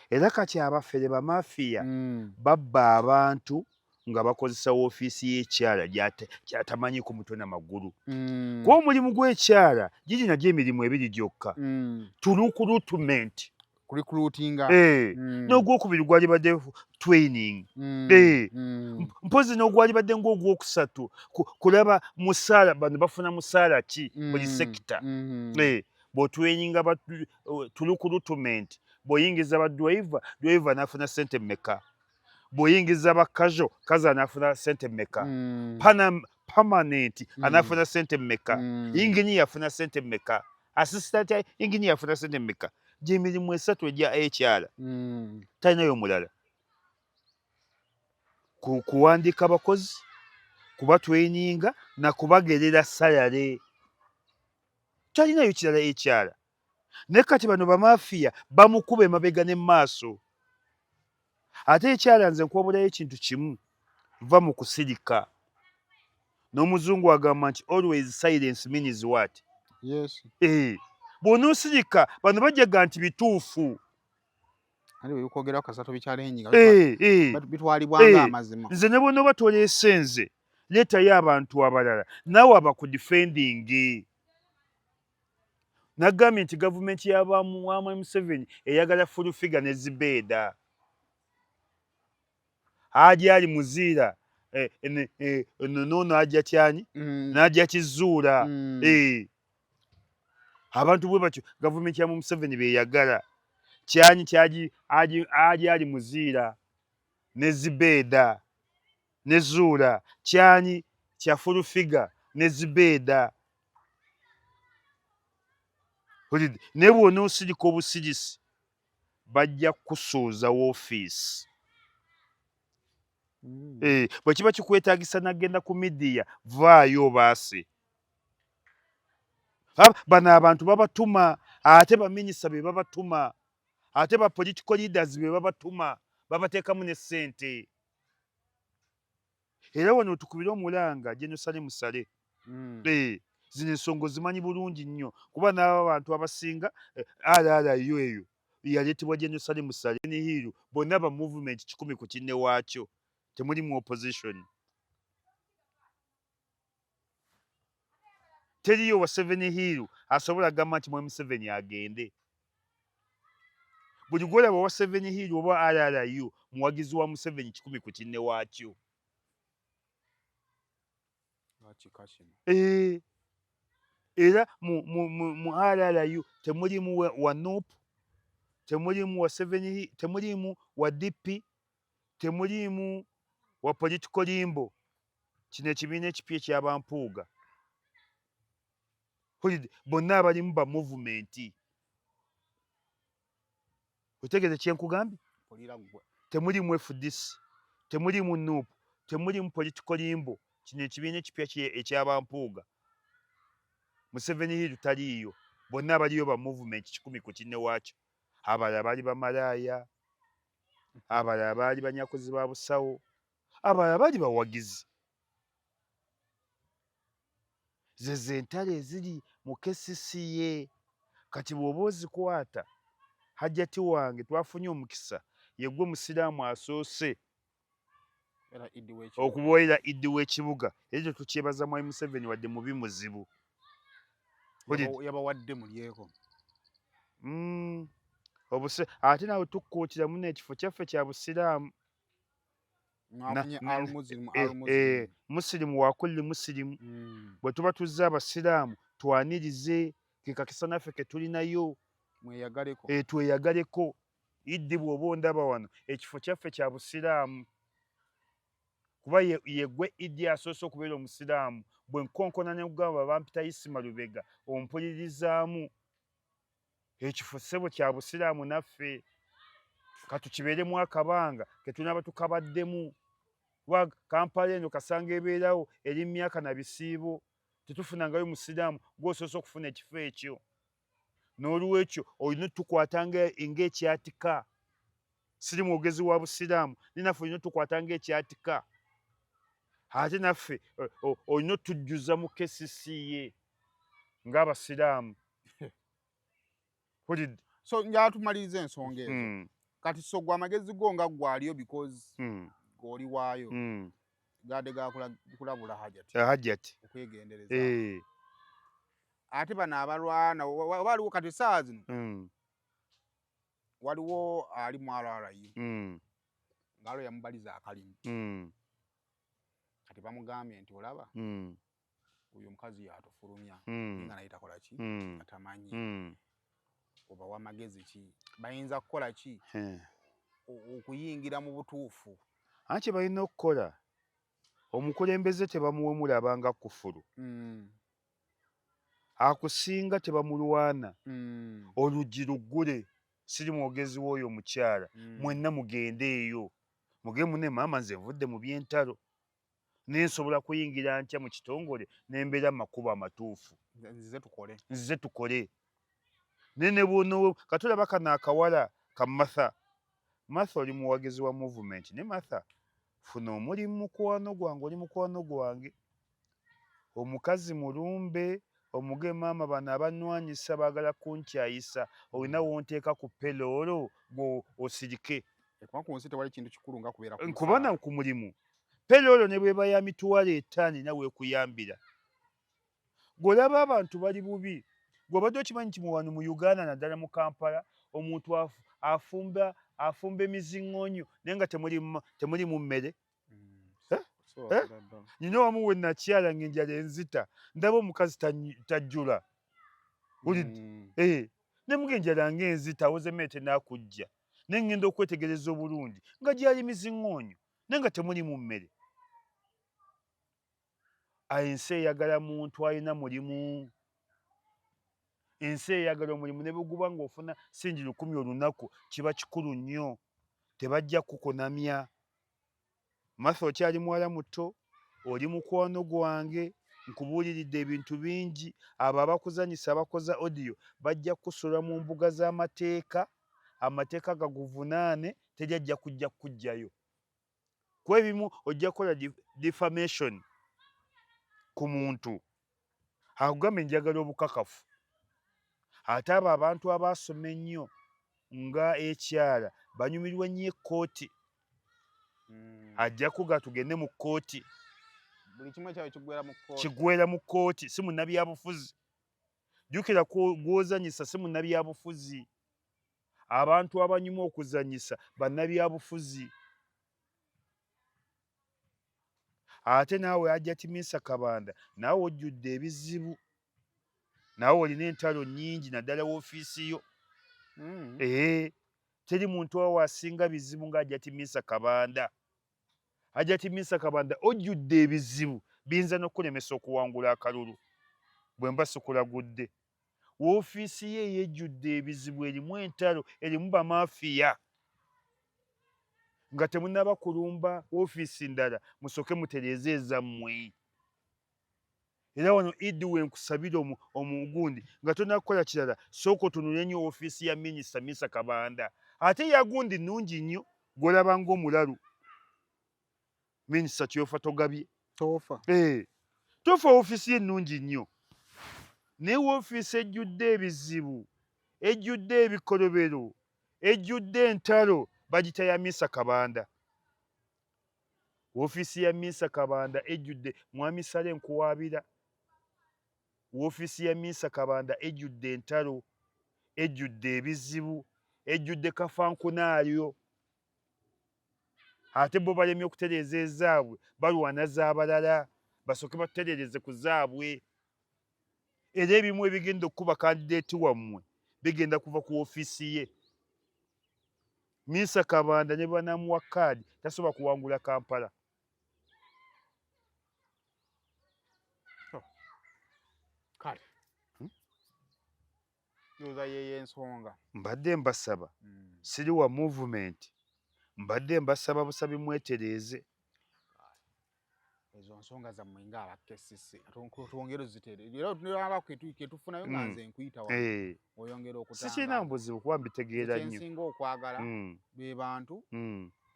Era kati abafere bamafiya mm. babba abantu nga bakozesa woofiisi y'ekyala gyatamanyiiko mutwe na magulu mm. kuba omulimu gw'ekyala giri nagyo emirimu ebiri gyokka mm. tulukurutumenti kurecruitinga eh mm. n'ogwokubiri gwalibadde training mm. eh mm. mpozi n'ogwalibadde ng'ogwokusatu kulaba musaala bano bafuna musaala ki mm. buli sekita mm. eh bw'otraininga ba tulukurutumenti bw'oyingiza ba driver driver n'afuna ssente mmeka bw'oyingiza ba casual kaza anafuna ssente mmeka mm. permanent mm. anafuna ssente mmeka mm. engineer afuna ssente mmeka assistant engineer afuna ssente mmeka gyemirimu esatu egya HR mm. talinayo omulala kuwandiika bakozi kubatweninga na kubagerera salale talinayo kirala HR naye kati bano bamafiya bamukuba emabega ne maaso ate ekyala nze nkwabulayo ekintu kimu va mu kusirika n'omuzungu agamba nti always silence means what yes. Eh, bw'onoosirika bano bajaga nti bituufu eh, eh. bitwalibwanga amazima nze ne bw'onooba toleese nze leetayo abantu abalala naawe abakudifendingi Nagambye nti gavumenti ya Mwami Museveni eyagala full figure ne Zibeeda. Haji Ali Muziira eh, eh, noono ajja kyani mm. n'ajja kizuula mm. eh. Abantu bwe batyo gavumenti ya Museveni beyagala kyani kyaji Haji Ali Muziira. ne Zibeeda ne Zuula, kyani kya Fulufiga ne Zibeeda. Naye bw'onoosirika obusirisi bajja kukusuuza woofiisi. Eh, bwe kiba kikwetaagisa nagenda ku midiya vaayo obaase. Bano abantu babatuma ate baminisita be babatuma ate ba political leaders be babatuma babateekamu ne ssente. Era wano tukubire omulanga General Salim Saleh. Eh, zino ensonga ozimanyi bulungi nnyo kuba n'abo abantu abasinga RRU eyo yaleetebwa General Salim Saleh ne Hiru bonna ba movement 100 ku kinne waakyo temuli mu opposition. Teriyo wa Seven Hill asobola gamba nti Mwami Museveni agende. Buli gw'olaba wa Seven Hill oba RRU muwagizi wa Museveni 100 ku kinne waakyo. Eh, era mu RRU temulimu wa NUP, temulimu wa Seven Hill, temulimu wa DP, temulimu wa political limbo. Kino ekibiina ekipya eky'abampuuga bonna abalimu ba movement. Otegeeze kye nkugambye? Temulimu FDC, temulimu NUP, temulimu political limbo. Kino ekibiina ekipya eky'abampuuga. Museveni Hill taliiyo, bonna abaliyo ba movement 100 ku kinne waakyo. Abalala baali bamalaaya, abalala baali banyakuzi ba busawo, abalala baali bawagizi. Zezo entalo eziri mu KCCA. Kati bw'oba ozikwata, Hajjati wange twafunye omukisa, ye ggwe Musiraamu asoose okubeera Iddi w'ekibuga. Era ekyo tukyebaza Mwami Museveni wadde mubi muzibu. Yabawadde mulyeko. Ate nawe tukkuutira muno ekifo kyaffe kya Busiraamu. Musirimu wa kulli musirimu. Bwe tuba tuzze Abasiraamu twanirize, ke kakisa naffe ke tulinayo. Tweyagaleko. Iddi bw'oba ondaba wano ekifo kyaffe kya Busiraamu. Kuba ye ggwe Iddi asoose okubeera Omusiraamu. Bwe nkonkona ne nkugamba bampita Isima Lubega ompuliririzaamu. Ekifo ssebo kya Busiraamu naffe. Katukibeeremu akabanga ke tunaaba tukabaddemu. Kuba Kampala eno kasanga ebeerawo eri myaka na bisiibo. Tetufunangayo Musiraamu gw'osoose okufuna ekifo ekyo. N'olwekyo olina otukwata ng'ekyatika. Siri mwogezi wa Busiraamu, naye naffe olina otukwata ng'ekyatika. Ate naffe olina otujjuza mu KCCA ng'Abasiraamu. So njagala tumalirize ensonga ezo. Kati so gwe amagezi go nga ggwe aliyo because oli waayo. Gadde gakulabula Hajjati. Hajjati. Okwegendereza. Ate bano abalwana oba waliwo kati essaawa zino waliwo ali mu RRU ng'alo yamubaliza akalimu. Kati bamugambye nti olaba oyo omukazi yatufulumya nga naye takola ki atamanyi. Obawa magezi ki bayinza kukola ki okuyingira mu butuufu? Anti balina okukola omukulembeze tebamuwemula abanga kufulu. Akusinga tebamulwana. Oluggi luggule, siri mwogezi w'oyo omukyala. Mwenna mugende eyo. Mugende mune maama nze nvudde mu by'entalo. Naye nsobola kuyingira ntya mu kitongole ne mbeera mu makubo amatuufu. Nzize tukole. Nzize tukole. Naye ne bw'ono katulaba kano akawala ka Martha. Martha oli muwagizi wa movement ne Martha funa omulimu mukwano gwange oli mukwano gwange. Omukazi mulumbe omuge maama bano abanwanyisa baagala kunkyayisa olina wonteeka ku payroll gwe osirike. Kuba ku nsi tewali kintu kikulu nga kubeera ku Nkuba na ku mulimu. Payroll ne bw'eba ya 50,000 erina weekuyambira. Gw'olaba abantu bali bubi. Gw'obadde okimanyi nti wano mu Uganda naddala mu Kampala omuntu afumba emiziŋŋonyo naye nga temulimu mmere. Nina wamu we nakyala ng'enjala enzita ndaba omukazi tajjula. Ne muga enjala ng'enzita awoza emmere tenakujja. Naye ŋŋenda okwetegereza obulungi nga gyali miziŋŋoonyo naye nga temuli mu mmere. Ensi eyagala muntu alina mulimu. Ensi eyagala omulimu ne bwe guba ng'ofuna singi 1000 olunaku kiba kikulu nnyo. Tebajja kukunamya. Martha okyali muwala muto, oli mukwano gwange, nkubuuliridde ebintu bingi. Abo abakuzanyisa abakoza audio bajja kukusula mu mbuga z'amateeka, amateeka gaguvunaane, teri ajja kujja kukuggyayo. Kuba ebimu ojja kukola defamation ku muntu akugambe njagala obukakafu. Ate abo abantu abaasoma ennyo nga ekyala banyumirwa nnyo ekkooti. Ajja kuga tugende mu kkooti. Buli kimu ekyayo kiggwera mu kkooti. Kiggwera mu kkooti, si munnabyabufuzi. Jjukira gw'ozanyisa si munnabyabufuzi. Abantu abanyuma okuzanyisa bannabyabufuzi. Ate naawe Hajjati Minsa Kabanda naawe ojjudde ebizibu. Naawe olina entalo nnyingi naddala woofiisi yo. Teri muntu awo asinga bizibu nga Hajjati Minsa Kabanda. Hajjati Minsa Kabanda ojjudde ebizibu biyinza n'okukulemesa okuwangula akalulu bwe mba sikulagudde. Woofiisi ye eyejjudde ebizibu erimu entalo, erimu bamaafiya. Nga temunnaba kulumba woofiisi ndala musooke mutereeze ezammwe. Era wano Idi we nkusabira omugundi nga tonnakukola kirala sooka otunule nnyo woofiisi ya minisita Minsa Kabanda. Ate ya gundi nnungi nnyo gw'olaba ng'omulalu. Minisita Tyofa Togabye. Tofa. Tofa woofiisi ye nnungi nnyo. Naye woofiisi ejjudde ebizibu, ejjudde ebikolobero, ejjudde entalo bagita ya Minsa Kabanda. Woofiisi ya Minsa Kabanda ejjudde Mwami Sale nkuwaabira. Woofiisi ya Minsa Kabanda ejjudde entalo, ejjudde ebizibu, ejjudde kafankunaalyo. Ate bo balemye okutereeza ezaabwe, balwana z'abalala, basooke batutereereze ku zaabwe. Era ebimu ebigenda okukuba kandideeti wammwe bigenda kuva ku woofiisi ye. Minsa Kabanda ne banamuwa kaadi tasobola kuwangula Kampala. Kale. Ndowooza yeeyo ensonga. Mbadde mbasaba, siri wa movement, mbadde mbasaba busabi mwetereeze. Ezo nsonga zammwe nga aba KCC twongere ozitereeza. Era tulaba ketufunayo nga nze nkuyita wano. Oyongera okutanga. Sikirina buzibu kuba mbitegeera nnyo. Kyensinga okwagala be bantu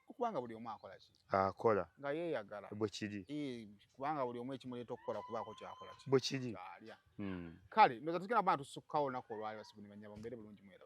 okubanga buli omu akola ki? Akola. Nga yeeyagala. Bwe kiri. Kubanga buli omu ekimuleeta okukola kubaako ky'akola ki? Bwe kiri. Ky'alya. Kale ndowooza tugenda kuba tusukkawo olunaku olwaleero basibu ne bannyabo mubeere bulungi mweraba.